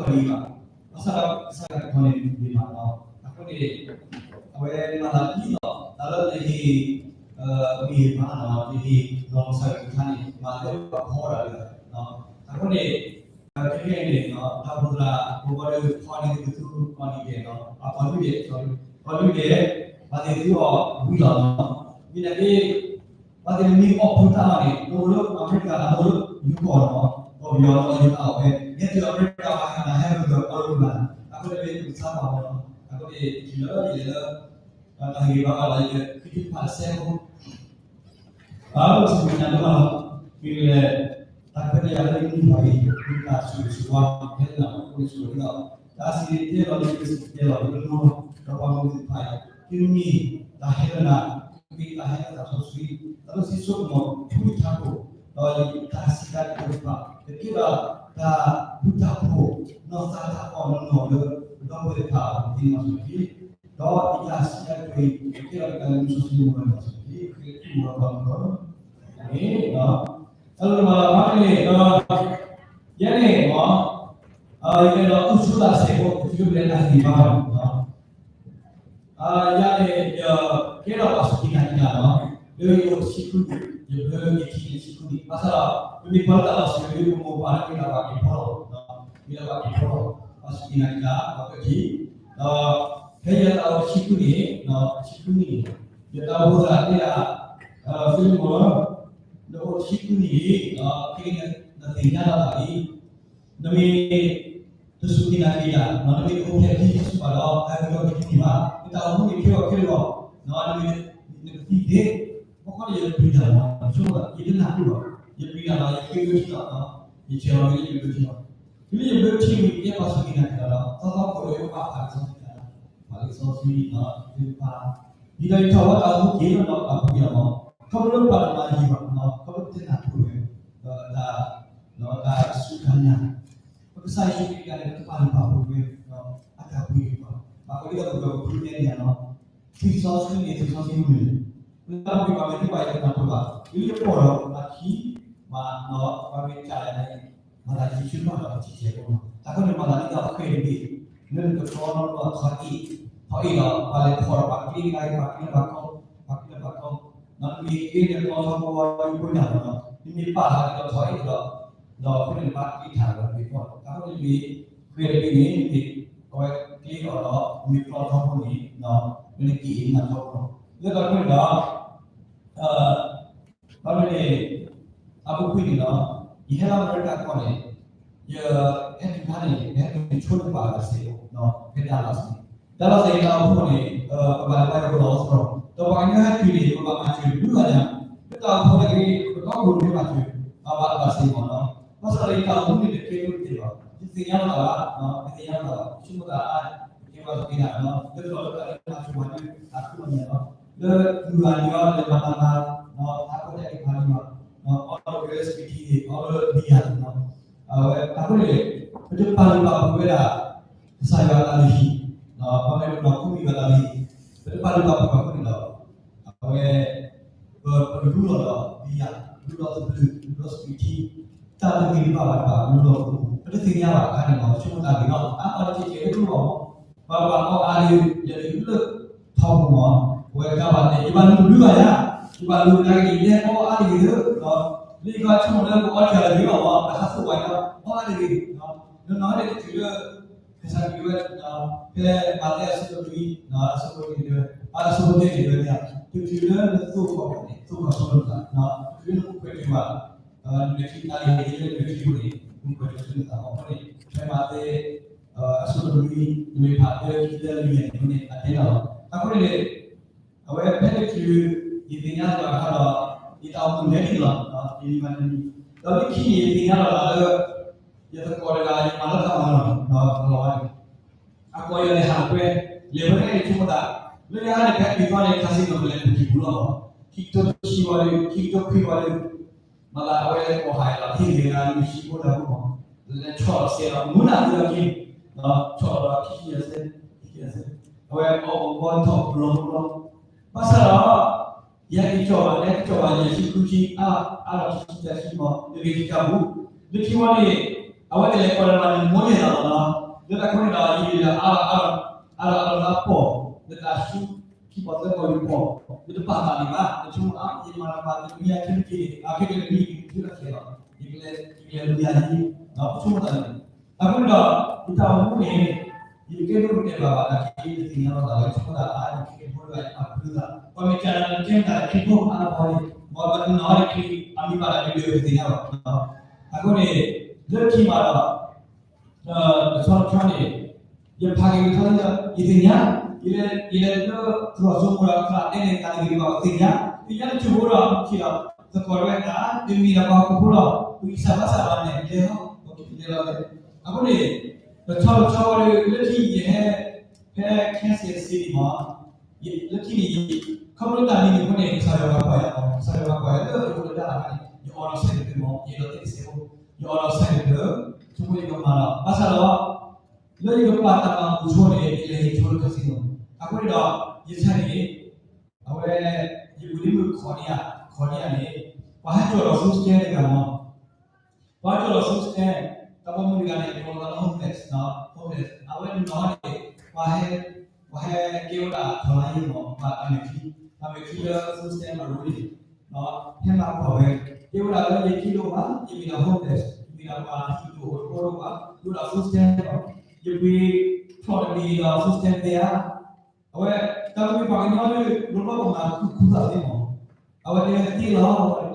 တမ့ၢ်လၢအဝဲမၤလၢပှဲၤလံဘၣ်. ဘၣ်ဆၣ်ဒီးကစၢ်ယွၤကတီၤန့ၢ်ဒံးမးလီၤ. အဃိန့ၣ် အဝဲမၤသးဒ်သိး တၢ်လၢနဟ့ၣ် မ့ၢ်မၤနီၤ နဟ့ၣ်လီၤကစၢ်ယွၤကထါန့ၣ် မၤလၢပှၤဖီဒၣ်လၢ အဃိန့ၣ် ခဲကနံၣ်န့ၣ် တၢ်အိၣ်ဖှိၣ်သရၣ် ပဝဲဒၣ် ဖီဒံးကသူ ကီၢ်နံၤဒဲးနီၤ အကီၢ်နံၤဒဲး ကီၢ်နံၤဒဲး ဘၣ်သ့ၣ်သ့ၣ်အီၤဝံၤလီၤနီၤ. မ့ၢ်နာ်က့ ဘၣ်သ့ၣ်နမ့ၢ်အီၣ်ဖုတၢ်အီၤန့ၣ် တအိၣ်လၢအမဲရကၤ တအိၣ်လၢယိၤကီၢ်နီၤ ကီၢ်ပယီၤနီၤ ယိၤကီၢ်အီၤဝဲ ယဲၢ်တုၤအမဲရကၤဘၣ်ဟဲနၤဟဲမုၢ်ကီၢ်အီၣ်လၢပှၤ အဃိန့ၣ်မ့ၢ်ပကစၢ်ပာ်ဝဲနီၤ အဃိန့ၣ် တုၤလၢယလဲၤလၢ တၢ်ဟ့ၣ်ဂံၢ်ဘါဘၣ်ဒီး ယခရံာ်ဖိတဖၣ်တစဲးဖိ အဝဲစံးဘျုးနၤဒိၣ်မးလီၤ. မ့ၢ်လဲၣ် တၢ်ခွဲးတၢ်ယာ်လၢယမုၢ်ပှၢ်အံၤ မ့ၢ်တၢ်ဆိၣ်ဂ့ၤဆိၣ်ဝါ ဟဲလၢနၤအဃိန့ၣ်ဆိၣ်ဂ့ၤဒ်သိး တၢ်စံးန့ၣ်တဲလီၤလၢယစံးတဲလီၤလၢနီၢ် ဒီးပှၤမုၢ်သ့ၣ်တဖၣ်အံၤ တုၤမ့ၢ်တၢ်ဟဲလၢနၤ မ့ၢ်တၢ်ဟဲလၢသးစီဆှံ တၢ်လၢစံၣ်စိကမီၤ ဖုတၢ်ခိၣ် ဒီးယတၢ်စံးတၢ်ကတိၤတဖၣ် ကကဲဒီးတၢ်ဘျုးတၢ်ဖှိၣ် နီၢ်သးတၢ်အီၣ်နီၢ်နီၢ်လၢ ပဒီပုၢ်ဝဲၢ်တဖၣ်အပူၤသ့ၣ်နီၣ်ဆိၣ်ဂ့ၤ ဒီးယတၢ်စံးတၢ်ကတိၤအံၤ ကကဲထီၣ်က့ၤတၢ်လၢမုၢ်စီဆှံမုၢ်ဂီၤန့ၣ်လီၤ. အ့ၣ် တၢ်လၢမၤလၤမၤကန့ၣ် ယဲန့ၣ် ယကဲဒီးအိၣ်ဆူၣ်သးစဲးဖိ ပထံၣ်လၢပလဲၤတၢ်ဟ့ၣ်ဂံၢ်ဘါန့ၣ် ယၤန့ၣ် ယကဲထီၣ်ပှၤစူၢ်က့ၤနာ်က့ၤတၢ်လီၤ. လၢယအိၣ်ဆံဃုနံၣ် ယဘၢယထံန့ၣ်ဆံဃုနံၣ် ဘၣ်ဆၣ်ဒီး ပမ့ၢ်ကွၢ်လၢတၢ်လီၢ်စံးဝဲ ပမိၢ်ပၢ်လၢမ့ၢ်ဒၣ်ပှၤက့ၤဖီလီၤ မ့ၢ်ဒၣ်ပှၤက့ၤဖီလီၤ ပှၤစူၢ်က့ၤနာ်က့ၤတၢ် ပှၤကထံၣ် ဒီး ဖဲယတၢ်အိၣ်ဆံဃုနံၣ် ဆံဃုနံၣ်န့ၣ် ယတၢ်အိၣ်ဖှိၣ်သရၣ်တဲဒၣ် ဖဲမ့ၢ်လီၤ နအိၣ်ဆံဃုနံၣ်လံ ခဲအံၤနသ့ၣ်ညါလီၤသးလံ နမ့ၢ်တစူၢ်က့ၤနာ်က့ၤတၢ် နမ့ၢ်တအိၣ်ဖျဲၣ်ထံဆူဘၣ်ဒီး တၢ်ဂ့ၤထီၣ်က့ၤတန့ၢ်ဘၣ်. နတၢ်အိၣ်မူန့ၣ်ကဲထီၣ်ခဲလၢာ်လီၤ. နမ့ၢ်နကသံသ့, ဘၣ်ဃးဒီးယပျံၤတၢ်လီၤ, ဆိကမိၣ်သး ယတနၢ်ပၢၢ်ဘၣ်. ယပျံၤတၢ်လီၤ ယဃ့ဝဲထံလီၤ. ယဆဲးလီၤဝဲလၢယဘၢထံလီၤ. တုၤလၢယဘၢထံဝံၤ ယဲပှၤစူၢ်က့ၤနာ်က့ၤတၢ်လီၤ. သီသီခိၣ်လၢယဘၣ်ဖးလံာ်စီဆှံ, ဖးလံာ်စီဆှံလံ, သ့ၣ်တဖၣ် ဒ်သိးယထီၣ်ဝဲတၢ်အိၣ်မူက့ၤလီၤဒီးတၢ်အိၣ်မူက့ၤလီၤမး, ခီဖျိလၢပှၤတမၤယံၤဘၣ်, ခီဖျိပတနၢ်ပၢၢ်ဝဲ ဒီးတၢ် ဒီးတၢ်စူၢ်တၢ်နာ်, ပကစၢ်ယ့ၣ်ၡူးခရံာ်တဂၤန့ၣ် ပကပာ်လုၢ်ပာ်ပှ့ၤဝဲ ဒီးအတၢ်ပှ့ၤဒံးပှၤ, ဘၣ်ဃးဒ်သိးပကပှ့ၤန့ၢ်န့ၣ်လီၤ. သ့ၣ်စီဆှံန့ၣ် သ့ၣ်စီဆှံမုၢ်န့ၣ်, ပတၢ်ပှ့ၤဘၣ်မ့ၢ်တဘၣ်ယကနၢ်ပၢၢ်ဘၣ်, ဒ်လၢယပီၢ်ဒီးမၤခံ, မၤဒီးပှၤမ့ၢ်ကၢ်လဲၣ်န့ၣ်, မၤသးယ့ၣ်ၡူးမးဒီးပထံၣ်ဆဲးဖိလီၤ. တၢ်ဃိန့ၣ် မၤသးဒ်သိးဃဲၢ်တဘ့ၣ်, လၢနတကျီနီတဘျီ ထီၣ်အ့ၣ်, ထီၣ်အ့ၣ်ဒီး ပှၤလဲၤဖီၣ်ဒီးပှၤကျ့ကဒါက့ၤ ပှၤကျ့လၢပှၤကီ, ပှၤကျ့လၢပှၤကီ, ဒီးနမ့ၢ်ကျ့န့ၣ်ကျီထီဘိဝဲဒၣ်, နမ့ၢ်ပာ်လီၤကဒီးထီၣ်အ့ၣ်ဒီး, ဒီးအဃိန့ၣ် နဘၣ်ကျ့ထီၣ်ဒီးနမ့ၢ်ဖီၣ်, တၢ်ဃိန့ၣ်မ့ၢ် ဃဲၢ်တဘ့ၣ်န့ၣ် နမ့ၢ်အဝဲကျ့အီၤဒီး နမ့ၢ်ကျီထီဘိန့ၣ်, နက့ၤအ့ၣ်နၤထီဘိလီၤ. လၢတၢ်ဃိန့ၣ်ဒီး ဘၣ်မနုၤန့ၣ် အပူၤကွံာ်န့ၣ်လီၤ, ယဟဲလၢအမဲရကၤကီၢ်န့ၣ်, ယဟဲတုၤခါန့ၣ် ယဟဲတုၤဆိလၢပှၤအဂၤစဲးဖိ, ဖဲဒါလးစ့ၢ်, ဒါလးစ့ၢ်အတၢ်အိၣ်ဖှိၣ်န့ၣ် ပဘၣ်လဲၤဘါယွၤဖိလီၤဆီ, ဒီးပှၤကညီဟဲတုၤန့ၣ် ပဘၣ်မၤစၢၤတဘျုးဂၤညါ, လၢတၢ်အိၣ်ဖှိၣ်န့ၣ်ဂ့ၤ ပတီၢ်ခိၣ်န့ၣ်မၤစၢၤ ဘၣ်ဘၣ်တဘၣ်စ့ၢ်ကီးလီၤ. ဘၣ်ဆၣ်ဒီးယတၢ်အိၣ်မူန့ၣ် တကဲဒိၣ်တကဲဘၣ်, ယသ့ၣ်ညါလီၤသးဘၣ်, ယသ့ၣ်ညါလီၤသးဘၣ်, ဆိကမိၣ်သးအါ, ယကဲပှၤသ့ၣ်ညါလီၤ, လၢကလီၤလၢတၢ်လၢမၤစၢၤပှၤဒုး အခိၣ်အနၢ်လီၤ, လၢမုၢ်ဂၤန့ၣ်အီၤလဲၤမၤတၢ်မၤ, အခိၣ်တၢ်အံၤဖးန့ၣ်ဘၣ်, အီၣ်လၢ ကဲလၢ စပံးထံန့ၣ် အီၣ်လၢဘံယၤန့ၣ်လီၤ. အဝဲတၢ်ဃိန့ၣ် ပတပာ်လုၢ်ပာ်ပှ့ၤဝဲဒၣ် ကစၢ်ယွၤအတၢ်လုၢ်ဟံၣ်, ပမ့ၢ်ပနီၢ်ခိမ့ၢ်ယွၤအတၢ်လုၢ်ဟံၣ်, ပတပာ်လုၢ်ပာ်ပှ့ၤဘၣ်အဃိန့ၣ်ဒီး အဝဲ ပကရူလီၤဒီးဘံယၤ, ရူလီၤသဘျုး, ရူလီၤစပံးထံ, တၢ်တဂ့ၤတဘၣ်ဘၣ်တဘၣ် ရူလီၤသဘျုး, ပတသ့ၣ်ညါဘၣ်အခါန့ၣ်လီၤ. ဆိကမိၣ်တၢ်ဂ့ၤလီၤ, အါအါတက့ၢ်ကဲလၢကျိဘၣ်မး, ပှၤဘၣ်အီၣ်အါတဂ့ၤ, လဲၤတဂ့ၤလၢထီဘိမး, ပဝဲကဘၣ်တဲ ယဘၣ်လူၤတဘျုးဘၣ်ယၤ, ယဘၣ်လူၤတၢ်ဂ့ၤန့ၣ် လဲၤအီၣ်အါတဂ့ၤလၢ, လၢယကဆိကမိၣ်လၢပအီၣ်တဂ့ၤလီၤမး, တၢ်ဟးသိၣ်ဝဲဒီး အီၣ်အါတဂ့ၤ, နီၢ်နီၢ်န့ၣ်တတုၤလၢ ကစၢ်ခရံာ်ဝဲ ဖဲမးသဲအဆၢဒိၣ်လွံၢ် အဆၢဖိန့ၣ်, အဆၢဖိန့ၣ်န့ၣ်ဝဲန့ၣ်, တတုၤလၢနသိၣ်ဃီၤန့ၣ် သိၣ်ဃီၤဆိလိာ်သး, တတုၤလၢနအိၣ်ခွဲးတၢၤဘၣ်, နမဲာ်ချံတၢ်လၢယဲလၢနမဲာ်ချံအဃိန့ၣ် နအိၣ်ခွဲးတၢၤဆိလိာ်သးအဃိန့ၣ်, ဖဲမးသဲ အဆၢဒိၣ်လွံၢ် နမ့ၢ်ဖးသၢ ခံသၢလွံၢ်န့ၣ် အဃိန့ၣ် အတဲဒၣ်လီၤ. အဃိန့ၣ်န့ၣ် အဝဲဖဲတချုး ယသ့ၣ်ညါလီၤအခါဒီး ယတၢ်အိၣ်မူနဲဒ်န့ၣ်လီၤ, ယမၤန့ၢ်, ဒီးလၢခံန့ၣ် ယသ့ၣ်ညါလီၤလၢ ယသကိးတဂၤ ယမၤလၢတၢ်မၤလီၤ, လီၤဝဲန့ၣ် အကိးယၤလဲၤဟးကွဲ, လဲၤဝဲန့ၣ်ဆိကမိၣ်သး, လၢယဟးန့ၣ် ဖဲပျံၤသီန့ၣ် ခါဆံနီၤ ပလဲၤပူၤကွံာ်ပူၤလီၤ, ခံကထိတဆံဝံၤဒီး ခံကထိခွံဝံၤဒီး မၤသးအဝဲလဲၤကိးဟးယၤလီၤ, ဟ့ၣ်ဂ့ၤဂ့ၤလၢနမ့ၢ်ဆံးဖိတၢ်ဖိမး, လဲၤဆီၣ်လီၤစဲးလီၤ မူနၤသ့လီၤက့ၤ, ဆီၣ်လီၤဒီးခံဆံယဲၢ်စဲး, ခံဆံယဲၢ်စဲး, အဝဲအီၣ်အီၣ်ဘီထီၣ်ပလီၢ်ပလီၢ်, ဘၣ်ဆၣ်ဒီး ယဟဲက့ၤကၠီၣ်ဘၣ် လဲၤက့ၤကၠီၣ်ဘၣ် ယဲၢ်ဆံဃုဆံ အါ အါဒီးခံဆံသၢဆံမး တဂ့ၤက့ၤကၢ်ပူၤ, လၢခံဝံၤန့ၣ် အဝဲကလဲၤကိးလၢမၤန့ၢ်မိၢ်လဲၢ်သးလီၤနီၤ, လၢတၢ်ခီန့ၣ်ဒီး ယဒုးလၢအါလီၤအါလီၤ အါလီၤအါလီၤလၢအပိာ် လၢတၢ်ဆူခံပီၤသၢပီၤယပီၤ လၢတပာ်သးန့ၣ်ဘၣ် တဆိကမိၣ်အါ ယမၤတၢ်မၤတမံၤအါခဲမ့ၢ်က့ၤန့ၣ် အါခဲကနံၣ်အံၤ ယကထံၣ်ဘၣ်ခဲလီၤ ယကလဲၤ ယကလဲၤလူၤယၤယံၤ တဆိကမိၣ်တၢ်န့ၣ် အဃိန့ၣ်ဒီး ယတၢ်အိၣ်မူန့ၣ် ယကဲဒိၣ်ကတဲာ်ဘၣ်ဘၣ် တၢ်က့ယသ့ၣ်ညါလီၤသးဝဲ ဆိကမိၣ်တၢ်အါ ယကဲဒိၣ်ကတဲာ်ဘၣ်ယပာ်ဖုးသး ပှၤမ့ၢ်ကၢ်နၤကဲမတၤလၢခရံာ်ဖိအါလီၤဘီန့ၣ် မ်ပနီၣ်အီၤလၢခရံာ် အမံၤဘၣ်တၢ်ဒုးဒုးပသ့ၣ်ညါဘၣ် အဃိန့ၣ် လၢခံမးဒီး တဆီတဆီန့ၣ် ယဖးက့ၤကထီၣ်လၢ ယသ့ၣ်ညါ ယလဲၤ ယလဲၤလၢသရိာ်စိမိၤဒီး သရၣ်တဲန့ၣ် တၢ်တဂ့ၤဘၣ် သ့ၣ်ညါ သ့ၣ်ညါတထံၣ်ဖိဒီး ထံၣ်ဒီး သကိးတဝဲတၢ် မ့မ့ၢ်ဒီးပှၤဟီၣ်ခိၣ်ဖိလီၤ ပဂံၢ်စၢ်ဘါစၢ်ဘၣ်န့ၣ် လဲၤဟီၣ် ပကလဲၤလီၤလဲၤ အဃိန့ၣ် တဆီတဆီဒီး လၢခံယဟဲ ဖဲ Kansas City မး လၢခံန့ၣ် ခီဖျိလၢတၢ်မံၤန့ၣ်အဃိန့ၣ် ကစၢ်ယွၤပှၤကွၢ်ယၤမး ကစၢ်ယွၤပှၤကွၢ်ယၤလၢယအိၣ်လၢတၢ်လၢ်န့ၣ် ယအိးထီၣ်ဆဲးကတၢၢ်မး ယအဲၣ်ဒိးသ့တစဲးဖိ ယအိးထီၣ်ဆဲးကတၢၢ် ဆိကမိၣ်ယကမၤလီၤ ဘၣ်ဆၣ်ဒီး လၢယကပာ်တၢ်မၤဘူၣ်ဆိန့ၣ် ယလဲၤဟ့ၣ်ဆိလၢ casino အဃိန့ၣ်ဒီး ယဆၢန့ၣ် အဝဲ ယဝံၤလံမုၢ်ခီၣ်န့ၢ်ယၤ ခီၣ်န့ၢ်ယၤန့ၣ် ပှၤဟဲကၠီၣ်ဒီး food stamp တဂၤမး ပှၤဟဲကၠီၣ်ဒီး food stamp တၢ်ပိာ်မုၣ်တဂၤန့ၣ် ကိးလီၤသးလၢ homeless နီၤ homeless အဝဲန့ၣ်နီၤန့ၣ် ပှၤဟဲ ပှၤဟဲကဲဝဲဒၣ်ထီၣ်လါယံၤမး ပှၤတၢ်မဲာ်ချံ တၢ်မဲာ်ချံလၢ food stamp အရူန့ၣ် ဟဲမၤကွၢ်ဝဲ ကဲဝဲဒၣ်လၢယခံဒိၣ်မး ယမ့ၢ်ဒၣ် homeless ယမ့ၢ်ဒၣ်ပှၤဟံၣ်တအိၣ်တဃီဒိၣ်ဘၣ် ယအိၣ်ဒီး food stamp ဒီး ယပှ့ၤထီၣ်တမံၤဒီး food stamp သ့ဧါ အဝဲ တၢ်မ့ၢ်ပှၤကညီလၢ လီၤလီၤကမၤခူၣ်ခူၣ်သးသ့မး အဝဲတဲသ့လီၤ အတဲဒၣ်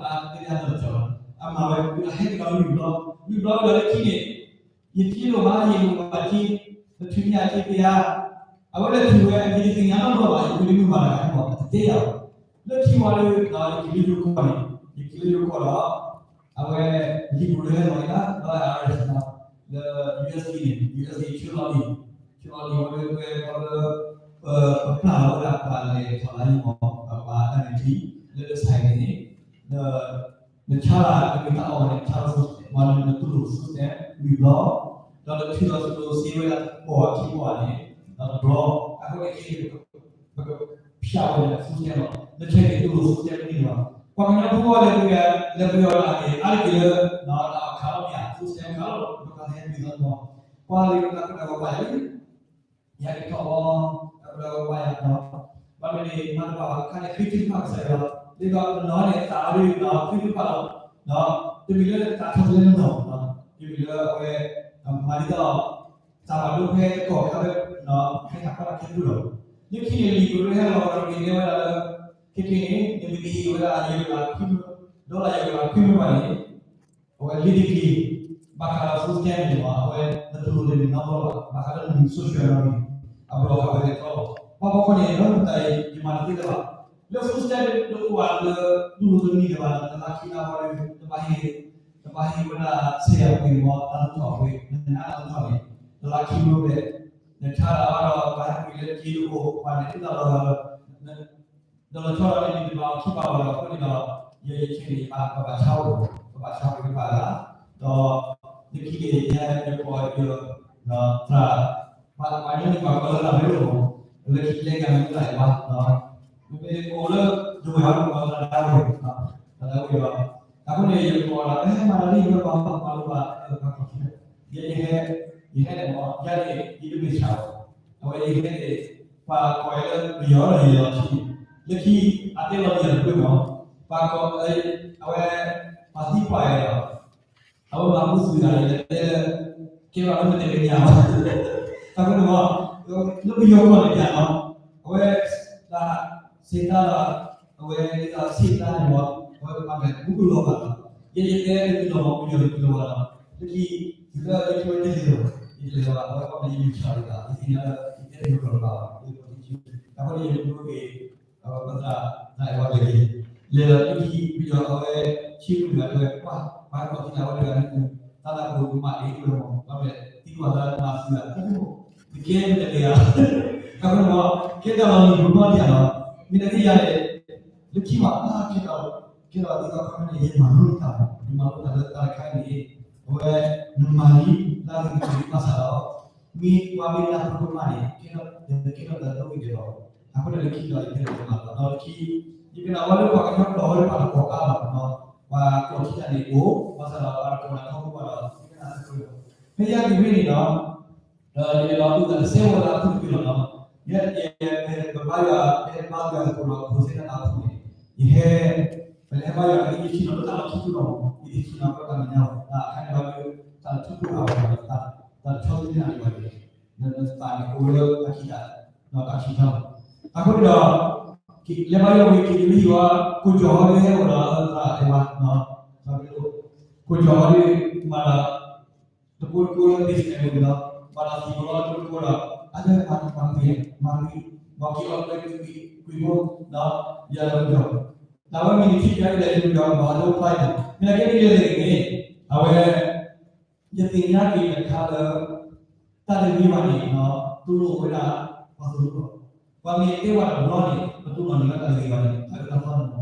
လီၤကၠီ အမၤဝဲ အဟဲက့ၤဒီးလွံၢ်ဘျီ လွံၢ်ဘျီဒီးလၢခံန့ၣ် ယခံဒိၣ်မး ယအိၣ်ဘၣ်ခံ ပထုးန့ၢ်အခံသ့ဧါ အဝဲလဲၤထုးဝဲ ယတသ့ၣ်ညါနီတဘျီဘၣ် ယဝံၤလံမုၢ်မၤတဂၤမး တတဲယၤဘၣ် လၢခံဝံၤဒီး ယက့ၤလၢယိၤကီၢ်န့ၣ် ယက့ၤလၢယိၤကီၢ်ဒီး အဝဲ လံာ်ပူၤလၢဟဲလီၤက့ၤလၢ လၢ IRS လၢ USD န့ၣ် USD ဆူလီၤလံ ဆူလီၤလံ ဝဲဝဲဝဲလၢ ပပျၢ်လီၤဝဲဒၣ်ပှၤလဲၤထီၣ်လါယံၤမး ပှၤတၢ်မဲာ်ချံ လၢလၢ sign န့ၣ် နဆါလၢနမ့ၢ်တၢ်အီၣ်ဝဲန့ၣ် နဆါလၢ food stamp မ့ၢ်နတူၢ်လိာ် food stamp လွံၢ်ဘျီ ဒီးနထုးလီၤစ့ဝဲဒၣ် ပိာ်အခံပိာ်န့ၣ် ဒီးတဘျီ အဃိန့ၣ် ပကဖျါဝဲဒၣ် food stamp လီၤ နဆဲးန့ၣ်တူၢ်လိာ် food stamp န့ၣ်လီၤ ပှၤကညီဖိလဲၤပှ့ၤ လဲၤပှ့ၤအီၤဒၣ်န့ၣ် အါတက့ၢ်လၢ အီၣ်ခါလီၤမ့ၢ်ဧါ food stamp ခါလီၤ ပကသ့ၣ်ညါမံၤသီသီ ပှၤလၢတၢ်ကပှဲၤကပှဲၤလံ ယၤက့ၤထီၣ်အီၤ တၢ်ကပှဲၤကပှဲၤယၤဒီး ဘၣ်မနုၤန့ၣ် မၤတဘၣ်ဘၣ် ခါန့ၣ် ဃ့ထုကဖၣ်ကစၢ်ယွၤ ဒ်သိးတနီၤန့ၣ် သးအီၤဒ်န့ၣ်ဒီး ဃ့ထုကဖၣ်လီၤ ဒီး တမ့ၢ်လၢသးထီၣ်လၢနနီၢ် တမ့ၢ်လၢအဝဲ မၤဒ်သိး သးဘၣ်ဒိဖဲတကီၢ်ခါဖဲ ဖဲတၢ်ကီတၢ်ခဲပူၤလီၤ လၢခံန့ၣ် လံာ်ပူၤလၢဟဲလီၤဒီးက့ၤတဲဝဲဒၣ်လၢ ခဲကနံၣ်အံၤန့ၣ် နမ့ၢ်တဟ့ၣ်ဝဲဒၣ်ယဲၢ်ကလးခွံ ဒီလၢယဲၢ်ကလးခွံမ့ၢ်ဘၣ်န့ၣ် အဝဲလ့ၤတက့ၢ် ဘၣ်ဃးဒီး food stamp န့ၣ်မး အဝဲနတူၢ်လိာ်တမ့ၢ်နီတဘျီဘၣ် ဘၣ်ဃးဒီးနမံၤ social နီၣ်န့ၣ် အဘျီဃာ်ဝဲတဘျီလီၤ ပှၤဖီခိၣ်န့ၣ် လၢမတၤအံၤ ယမၤတသ့လၢၤဘၣ် လၢ food stamp တအိၣ်ဘၣ်လၢ တူၢ်လိာ်တမံၤလၢၤဘၣ် နလါခံလါဝီဒီး နဘၣ်ဟ့ၣ် နဘၣ်ဟ့ၣ်ဝဲဒၣ် ဆဲးယၤပှ့ၤမး တၢ်သူၣ်ထီၣ်ပှ့ၤ နနါတၢ်သူၣ်ထီၣ်န့ၣ် နလါခံမ့ၢ်ဘျဲၣ် နဆါလၢအါဒီး ပှၤဟဲပှ့ၤလၢက့ၤတအိၣ် ပှၤလဲၤသုးတၢ်လီၢ်လီၤ ဒီးလီၤဆီဒီးန့ၣ် နတဘၣ်အီၣ်ခံပာ်ဝဲဒီး အဃိန့ၣ်ဒီး ယဲယဆဲးန့ၣ် ယဘၣ်ပဘၣ်ဆါအိၣ် ပဘၣ်ဆါအိၣ်တဖၣ်လၢ ဒီး လၢခံန့ၣ် ယဟဲယကိးယ သရၣ် ပှၤပှၤညီနုၢ်ပှၤကိးလၢသရၣ်မ့ၢ်အိၣ်မး လၢခံလဲၤကၤမ့ၢ်သရၣ်ယဘၣ် မ့မ့ၢ်အိၣ်လၢ ဒဝဲၢ်ဟီၣ်ကိးလၢသရၣ်ဒၣ်ဝဲ သရၣ်ဒၣ်ဝဲဒီး အဃိန့ၣ် ယကိးဒီး အဲ မၤလၢလံ ယဝဲပှၤပှၤလိဘၣ် ပှၤကိး ယဲယဟဲ ယဟဲန့ၣ်မး ယၤန့ၣ် ယတမ့ၢ်ဆၣ်ဘၣ် အဝဲယဟဲန့ၣ် ပှၤကိးယၤလၢပယီၤဒီးယလီၤထံ လၢခံ အတဲလီၤယၤတပှဲၤမး ပှၤကိး အဝဲ ပှၤသံကွၢ်ယၤဒီး အဝဲမၤဘူၣ်သုးဂၤန့ၣ် တဲလၢ ကဲဘၣ်လၢမတၤကညးဘၣ် တၢ်ကန့ၣ်မး လၢပယီၤကီၢ်န့ၣ်ယၤနီၤ အဝဲ တၢ် စံးတၢ်ဒီး အဝဲဒ်သိးစံးတၢ်န့ၣ်မး အဝဲမၤကဘူၣ်ကလီၤဘၣ်လီၤ ယဲယတဲတမံၤလီၤမး ပယီၤတမံၤလီၤဘၣ်လီၤ လၢခံ တုၤလၢယကဝဲတလဲၤလီၤ ယတလဲၤလီၤဘၣ် အဝဲကီၢ်န့ၣ်ယမ့ၢ်ဆၣ်လီၤ ယသ့ၣ်ညါလၢ ယတဲတမံၤလီၤဘၣ်လီၤ အဃိန့ၣ်ယမ့ၢ်က့ၤ အဝဲပသရၣ် သရၣ်အဲၣ်ဝါလဲၤက့ၤ လဲၤဒီးလၢခံ ပယီၤအဝဲ ဆံမုၢ်တဂၤတဲဝဲ ပှၤ ပှၤကိးထံၣ်တၢ်ဝဲတဂၤန့ၣ် တၢ်သးပူၤကမၣ်က့ၤအိၣ်လၢမး ဘၣ်မလဲၣ် သံကွၢ်သးမၤသုးဂၤ တကဲမ့ၢ်တကဲဧါ တၢ်ကန့ၣ်မး ကဲတၢ်လီၤလံၤပူၤနီၢ်တယၤလီၤ မ့ၢ်တကဲယၤန့ၣ် လၢခံမး အါ ကဲတၢ် ကဲတၢ်ဒ်သိးခီဖျိန့ၣ် ယမၤလိတၢ် ယမၤလိတၢ်လၢတၢ်တခါန့ၣ် အဝဲ နမၤလံ လၢအဂ့ၤကတၢၢ်ဘၣ်ဆၣ်ဒီး မ့ၢ်ပှၤမ့ၢ်လၢပှၤကမၣ်န့ၣ် ကဲထီၣ် ကဲထီၣ်တၢ်ဒိၣ်ကတၢၢ်လီၤ အဃိန့ၣ်လၢခံဒီး ယကဲထီၣ်တၢ်မၤလီၤ ဒီးလၢခံ ယကနၣ်ဝဲလၢပှၤကညီကျိာ်ဝဲလၢပှၤတကိးအါလီၤ ပှၤကိးထံၣ်တၢ်န့ၣ်အိၣ် ဘၣ်ဆၣ်ဒီးပှၤတကိးတၢ်ထီဘိဘၣ်ဒီး ယကနၣ်သကိး ဖဲယၤက့ၤဝဲန့ၣ်ဒီး ဒီး ယလဲၤလီၤသူၣ်သးတစဲးဝဲဒၣ်အဖုတက့ၢ်လီၤနီၤ. ယဟဲ ယဟဲ ပဘါယွၤ ပဟဲဘါယွၤသကိးဒီး ဖိစဲတၢ်သးဖုန့ၣ် ယဟဲ ပလဲၤဟဲဘါယွၤ ယဟဲဆ့ၣ်နီၤလၢတၢ်လီၢ်ခံကတၢၢ်မး ယဟဲဆ့ၣ်နီၤလၢတၢ်မဲာ်ညါလီၤ. တၢ်အခါန့ၣ်ဘၣ်ဒီး တၢ်တထူၣ်ဖှိၣ်အါဘၣ်ဒီး တၢ်တဆီတလဲနၤဒံးဘၣ်န့ၣ် နသးန့ၣ်အိၣ်လၢတၢ်ခံးတၢ် ဒီးတၢ်ဆံးတၢ်လီၤ. အဃိန့ၣ်ဒီး လဲၤဘါယွၤဝံၤ က့ၤက့ၤလၢဟံၣ်ဝဲ ကိၣ်ကၠီၤဟီဒ်ဟဲအိၣ်ဒီးသရၣ်တဲဝဲ ကိၣ်ကၠီၤဟီဒ် မၤဒီး တကိးတကိးလၢ business န့ၣ်လီၤ. ဘၣ်ဒီးသံၣ်ဖိလီၤတကိးဒီး အဝဲမၤမၤကွံာ် မၤကွံာ် မၤက့ၤအီၤလၢကွံာ်ကွံာ်ဖိဒီး ယၤလၢကဒီး တၢ်ဝဲမ့ၢ်နထံၣ်ယၤဒ်လဲၣ် ယကဒီးမၤဒိဖျါန့ၣ် မ့ၢ်နကဲဒ်လဲၣ်န့ၣ် အဝဲ ယသ့ၣ်ညါက့ၤတခါလၢ တၢ်တဂ့ၤဘၣ်န့ၣ် တူၢ်လိာ်ဝဲဒၣ် ပှၤသိၣ်လိလီၤ. ပှၤမ့ၢ်တဲဝဲတဘျီန့ၣ် ပတူၢ်လိာ်န့ၣ်လၢတၢ်တဂ့ၤဘၣ်န့ၣ် တၢ်အၢတၢ်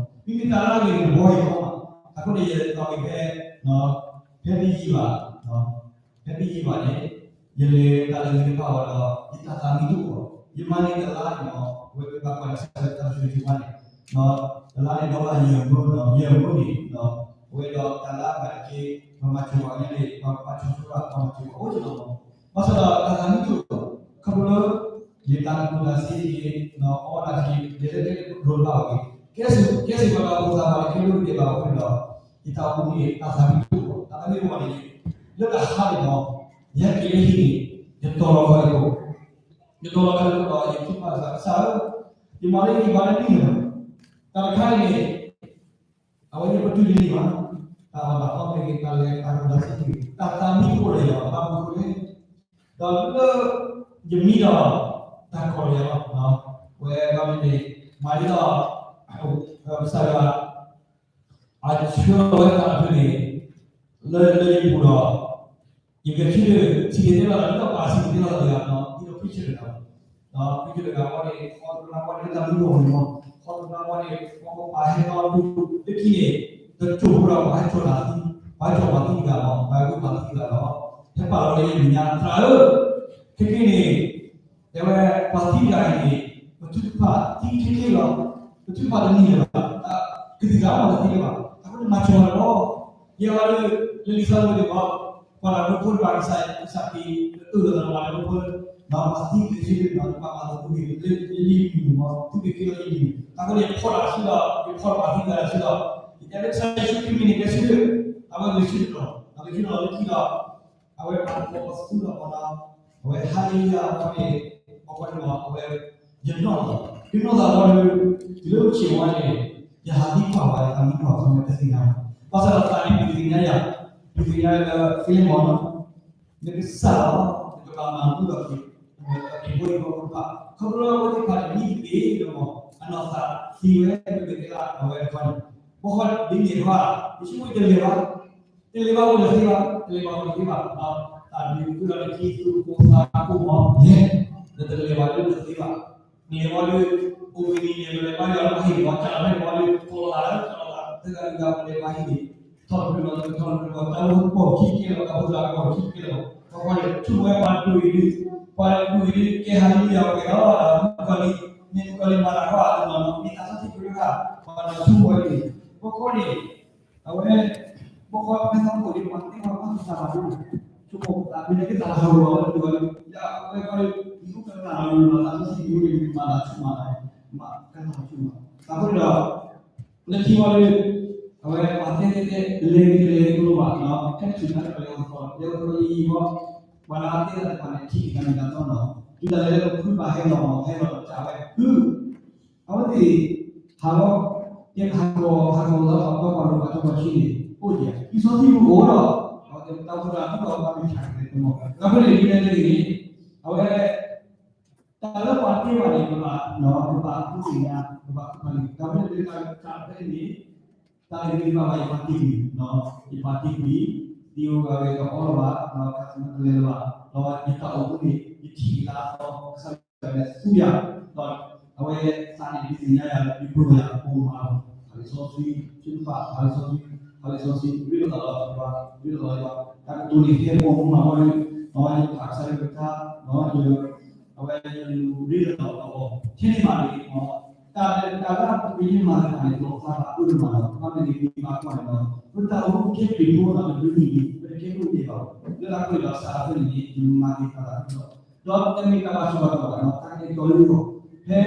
သီန့ၣ်လီၤ. မ့မ့ၢ်တၢ်လၢအဂ့ၤန့ၣ် တဘီအံၤလီၤ. အဃိန့ၣ် ယသးဝံၤဖဲ ဖဲတယံာ်ဘၣ် ဖဲတယံာ်ဘၣ်န့ၣ် ယလဲၤတၢ်လၢဂ့ၤတဖၣ်ဝဲဒီး ယတၢ်သးမံတအိၣ်ဘၣ်. ယမၤန့ၢ်တလါန့ၣ်လီၤ အဝဲမ့ၢ်ဘၣ်ကွၢ်လၢဆၢကတီၢ်ဆၢကတီၢ်န့ၣ် တလါန့ၣ် ဒီးဘၣ်ယဲၢ်မၢ ယဲၢ်မၢန့ၣ် အဝဲဒီးတၢ်လၢအဂၤတက့ၢ် ပမၤစၢၤပှၤကညီန့ၣ် ပှၤမၤစၢၤဆိဝဲ ပှၤမၤစၢၤပှၤအိၣ်က့ၤလီၤ. ဘၣ်ဆၣ်ဒီးတၢ်သးမံတအိၣ် ခီဖျိလၢ ယတၢ်ကူၣ်တၢ်သ့က့ၤ အီၣ်တၢ်က့ၤ ယလဲၤလၢကျဲဒိးတဘၣ်အီၤက့ၤ ကဲစ့ၢ် ကဲစ့ၢ်ကီးဒီးဖိသၣ်ခွါန့ၣ် ကဲဒိးတကဲဘၣ်အဃိန့ၣ်ဒီး ယတၢ်အိၣ်မူန့ၣ် တၢ်သးမံတအိၣ်ဘၣ်. တၢ်သးမံတအိၣ်ဘၣ်န့ၣ် လၢတဟါန့ၣ်ဒီး ယဟဲက့ၤလၢဟံၣ်န့ၣ် ယတီၤလီၤခီယဖိ ယတီၤလီၤခီယဖိဒီး ယက့ၤပာ်စၢၤကစၢ်ဧၢ ယမၤလၢယက့ၤပာ်လၢနံၣ်လၢၤဘၣ်. တၢ်တခါအံၤန့ၣ် အဝဲန့ၣ်ပတုာ်ယန့ၢ်ဘၣ် တၢ်အီၣ်တၢ်အီမ့ၢ်ဂ့ၤ တၢ်လဲၤတၢ်ကီတၢ်စံးတၢ် တၢ်သးမံတအိၣ်လၢၤယၤဘၣ် ဘၣ်မနုၤအဃိလဲၣ် ဒီးလၢ ယမံဒီး တၢ်ကီလၢၤယၤလီၤ. ဝဲဘၣ်မနုၤန့ၣ် မၤဒ်သိး ကစၢ်ယွၤ အဆှၢလီၤဝဲတၢ်ဖုန့ၣ် လၢလၢယပူၤဒီး ယကဆၢထၢၣ် ထံၣ်က့ၤသ့လီၤ ဒ်သိးပှၤစံးက့ၤသ့လီၤတဂၤဒီး ဒ်သိး preacher တဂၤ ဒီး preacher တဂၤဝဲန့ၣ် ခီတဘျီဝဲန့ၣ် လၢတၢ်မူဘီမုၢ်မီၢ် ခီတဘျီဝဲန့ၣ် ပှၤကပာ်ဟဲလီၤဒူၣ်လၢခံန့ၣ် တစိၢ်ဖိဒီး ပှၤဟဲစိာ်တၢ်သံ ပှၤဟဲစိာ်ပှၤသံတဂၤလီၤ ပှၤဝံပှၤသံတဂၤလီၤ ဟဲပာ်လီၤဝဲလၢယမဲာ်ညါ သရၣ်ဧၢ ခဲကနံၣ်န့ၣ် တဲဝဲ ပှၤသံတဂၤအံၤန့ၣ် ပထုကဖၣ်သံခဲခဲလီၤ ပထုကဖၣ်တန့ၢ်လၢၤဘၣ် ကသံၣ်သရၣ်မ့ၢ်တသံလၢၤဘၣ် အဃိန့ၣ်မၤစၢၤဝဲလီၤ ယဲဝဲလၢ လၢလံာ်စီဆှံန့ၣ်ဘၣ် ပှၤတၢ်မၢဖိတဖၣ် ကစၢ်ယွၤ ကစၢ်ခရံာ် အၢၣ်လီၤသးလၢပှၤမၢဖိလၢ ပှၤသံက့ၤဆၢထၢၣ်ဒီး ပှၤမၤသကိးက့ၤလၢယမံၤမီၢ် သုက့ၤက့ၤလီၤယမံၤ အဃိန့ၣ် ယဖီၣ်တၢ်ဆူဒီး ယဖီၣ်တၢ်သံသရၣ်ဆူဒီး ယတဲလၢကစၢ်ယ့ၣ်ၡူးခရံာ်မံၤန့ၣ် ကဲဆၢထၢၣ် အဝဲဂဲၤဆၢထၢၣ်လီၤ အဂဲၤဆၢထၢၣ်လီၤလၢခံဒီး အဝဲပာ်ဖှိၣ်ပသူလီၤမီၢ်နီၤ အဝဲဟါလ့လူယၤအဝဲန့ၣ် အဝဲန့ၣ်မီၢ် အဝဲ ယနီၣ်လီၤ ယနီၣ်သးလီၤဒီး တုၤလၢပဆံးဝဲန့ၣ် ယဟးသံကွၢ်ဝဲ ယဟးသံကွၢ်ဝဲတသ့ၣ်ညါ ဘၣ်ဆၣ်ဒီးသးန့ၣ် ဒုးသ့ၣ်ညါယၤ ဒုးသ့ၣ်ညါလၢ ဖဲလ့ၣ်မီၢ်နီၤ နကစၢ်လီၤ နကဘၣ်မၤဘူၣ်ဒီးက့ၤ က့ၤဖိအံၤဖိတဖၣ် ခီဖျိလၢအဝဲသ့ၣ်တဖၣ်န့ၣ် မံတက့ၢ်လၢမီၢ် အနီၢ်သးသံဝဲ မ့ၢ်ကတဲလၢအဝဲတခီန့ၣ် ဘၣ်ဃီဒ်န့ၣ်တဖၣ် ယဆိကမိၣ်တလဲၤဘၣ် တလဲၤဘၣ်အိၣ်တသ့ဘၣ် တလဲၤဘၣ်အိၣ်တသ့ဘၣ် တၢ်ဒုးဃုာ်ဒီးနခံသူၣ်ဖိသးဖိမီၢ်လဲၣ် နတလဲၤဘၣ်လၢတသ့ဘၣ် နလဲၤဘၣ်လၢ အိၣ်မ့ၢ်နံၤန့ၣ် နလဲၤဘၣ်ယွၤလၢဟံၣ်န့ၣ် ဘၣ်တၢ်လီၤဖဲန့ၣ်ဘၣ်လၢ ကီၢ်လီၤသးလၢကီၢ်လီၤသး တဂၤတဂၤပလဲၤဘၣ်ဟံၣ်န့ၣ် ထီၣ်တဖျၢၣ်လီၤ တထီၣ်တဖျၢၣ်လီၤ တၢ်အိၣ်ဖှိၣ်ခံကဲလီၤ တၢ်အိၣ်ဖှိၣ်သးကီၢ်ခံကဲလီၤ ဘၣ်ဃီန့ၣ် ဆိကမိၣ်ဝဲပှၤဒိၣ်အံၤဒုး ပှၤဒိၣ်အံၤဒုး ကဲဟးလ့လူယၤဝဲဒီး မုၣ်ကီၤလံၢ် မ့ၢ်မုၣ်ကီၤလံၢ်မၤတၢ်ဃီဧါ တနီၤနီၤ မ့ၢ်တၢ်စီဆှံကရၢဃာ် ပှၤနီၤဆိကမိၣ်ဝဲန့ၣ် ဘၣ်ဃီန့ၣ် အဝဲ ဘၣ်ဃီဖဲသးအိၣ်ဒံး ပှၤသ့ၣ်တဖၣ်ဘၣ်သးဘၣ်ဒိၣ် ဆိကမိၣ်သးမ့ၢ်ကသးဟးဂီၤဝဲဒၣ် လၢအဝဲဃီန့ၣ် ယအိၣ်ကနၣ်လီၤလီၤ တၢ်စီဆှံကရၢန့ၣ် မၤတၢ်ဆူၣ်မး မၤကနၣ်ဆူၣ်မး အဃိန့ၣ်ဒီး လၢခံဝံၤဒီး အဝဲပှၤတဲတဲတဲ လဲၤကလဲၤကလိဘၣ်နီၤ ဟဲတုၤတၢ်တဖၣ်လဲၤအိၣ်သကိး လဲၤအိၣ်သကိးယံာ်ယံာ်ဘီ ပှၤလၢအသ့ၣ်တဖၣ်န့ၣ် ထံၣ်က့ၤတၢ်မ့ၢ်တၢ်တီနီၤ တုၤဒၣ်လဲာ်လၢပဖုဘၣ်ဟဲလီၤမီၢ် ဟဲလီၤဒီးတၢ်ဝဲ ဖု အဝဲသ့ၣ် ဟးလီၤ ယဟးဂီၤ ဟးဂီၤလၢပှၤကွၢ်ပှၤလိၤပှၤထီၣ်ပှၤဆံးန့ၣ် အိၣ်ယဲၢ် လံာ်စီဆှံပူၤအိၣ်ဒီး အဝဲသ့ၣ်တၢ်အိၣ်ဖှိၣ်တၢ်အိၣ်ဖှိၣ်အီၤဘၣ်မ့ၢ်ဆါကလဲၤတမီၢ် အဃိန့ၣ် ဒ်လဲၣ်တဂ့ၤန့ၣ် အဝဲ တၢ်လၢပှၤတဲဘၣ်န့ၣ် ပဘၣ် ပဘၣ်သ့ၣ်ညါ ပဘၣ်သ့ၣ်ညါ တၢ်ဖဲန့ၣ် တၢ်ဖဲန့ၣ် တၢ်လၢယမ့ၢ်ဘၣ်ယပာ်တ့ၢ်ကွံာ် ယပာ်တ့ၢ်ကွံာ် သံအိၣ်ဂၤဂ့ၤတအီလၢၤဘၣ် ခါဆူညါတလဲၤလၢၤဘၣ် ဒီးယတၢ်အိၣ်မူန့ၣ် ယထံၣ်လၢအသီ ကစၢ်ယွၤန့ၣ်သူယၤ ဒီးအဝဲသးန့ၣ်ဒုးသ့ၣ်ညါယၤလၢယပျိာ်ယၤအဖိမၤလီၤ ဟးလံာ်စီဆှံ သုတဖၣ် ဟးလံာ်စီဆှံ ဟးလံာ်စီဆှံ ရ့လိာ်သးဒီးယွၤ ရ့လိာ်သးဒီးယွၤ တၢ်ကတိၤန့ၣ်ဟဲပိာ်မုၣ်မးဝဲဒီး ယဖးကစၢ်ယွၤကလုၢ်ကထါ အဝဲ အဝဲယလူၤရ့လိာ်သးဒီးအီၤ ထဲန့ၣ်မးန့ၣ် တၢ်လၢတၢ်လၢအပူၤကွံာ်ယမၤတဖၣ်န့ၣ် လီၤသးဘၣ်အၢတမးလီၤ ဘၣ်မနုၤန့ၣ် မ့ၢ်ဘၣ်ကွၢ်န့ၣ်လီၤ ပတၢ်အိၣ်မူကဲခရံာ်ဖိဒီးတဒုးနံၣ်န့ၣ် ပတကဲခိၣ်ဒဲးဘၣ် လၢတၢ်ကွဲးလီၤစးဖဲန့ၣ်န့ၣ် ယမၤက့ၤတၢ်သးခုဒီး ဒီးတမ့ၢ်တၢ်ဘၣ်ဆိၣ်ဘၣ်တီၢ်ဘၣ်နီၤ တၢ်ကတဲာ်ကတီၤလၢယဂီၢ် ဖဲ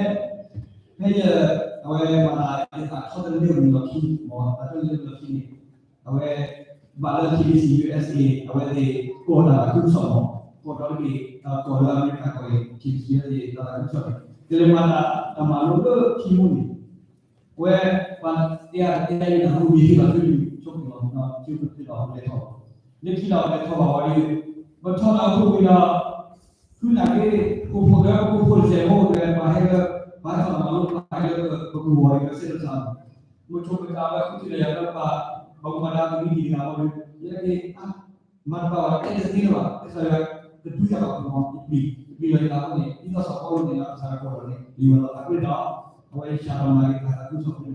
ဖဲယ အဝဲမၤသးယသးထီတလဲဝံၤလီၢ်ခံ မ့ၢ်သးထီတလဲဝံၤလီၢ်ခံန့ၣ် အဝဲ ဘၣ်လၢ K B C U S A အဝဲသ့ၣ် ကီၢ်တၢ်သးခုကစီၣ်မ့ၢ် ကီၢ်ဒီတဘ့ၣ် ကီၢ်လၢအမဲရကၤကီၢ်အံၤ K B C U S A တၢ်သးခုကစီၣ်န့ၣ် ကလဲၤမၤတၢ်မၤလိလၢခံမူန့ၣ် အဝဲ ပှၤတဲအါတဲအါယနၢ်ဟူမ့ၢ်ဟ့ၣ်လီၤသုလံာ်ဆိကမိၣ်လီၤ သုကသ့လီၤလဲၤထီၣ် လၢခံလီၤလဲၤထီၣ်ဘၣ်ဝဲဒီး ပထီၣ်တၢ်အိၣ်ဖှိၣ်ဝံၤဒီး ဃုနာ်က့ ကိၣ်ဖိဒီးကိၣ်ဖိတစဲးဖိဒီး ပှၤဟဲလၢ ပှၤထီၣ်တၢ်မၤလိပှၤဟဲလၢပကဝီၤအံၤဒီးစဲးလီၤသး မုၢ်ထီၣ်မုၢ်ကးဝဲဃုထံၣ်လၢယၤလၢပှၤ ဘၣ်မူဘၣ်ဒါကမံးတံာ်တဂၤအံၤဒီး ယဲက့ၤ မၤတဘၣ်ဘၣ် တဲတသ့လၢၤဘၣ် ကစၢ်ယွၤကဒုးယၤဘၣ်ပှၤ ယပျံၤ ယပျံၤလီၤယသးအဃိန့ၣ် ဒ်သိးစီၤပီလူးန့ၣ်ဒီးကစၢ်ယွၤကိးလီၤန့ၣ် လံာ်ဝဲလီၤ အဃိန့ၣ်ဒီး အဝဲယၡါလီၤမၤက့ၤတၢ်သးခုကစီၣ်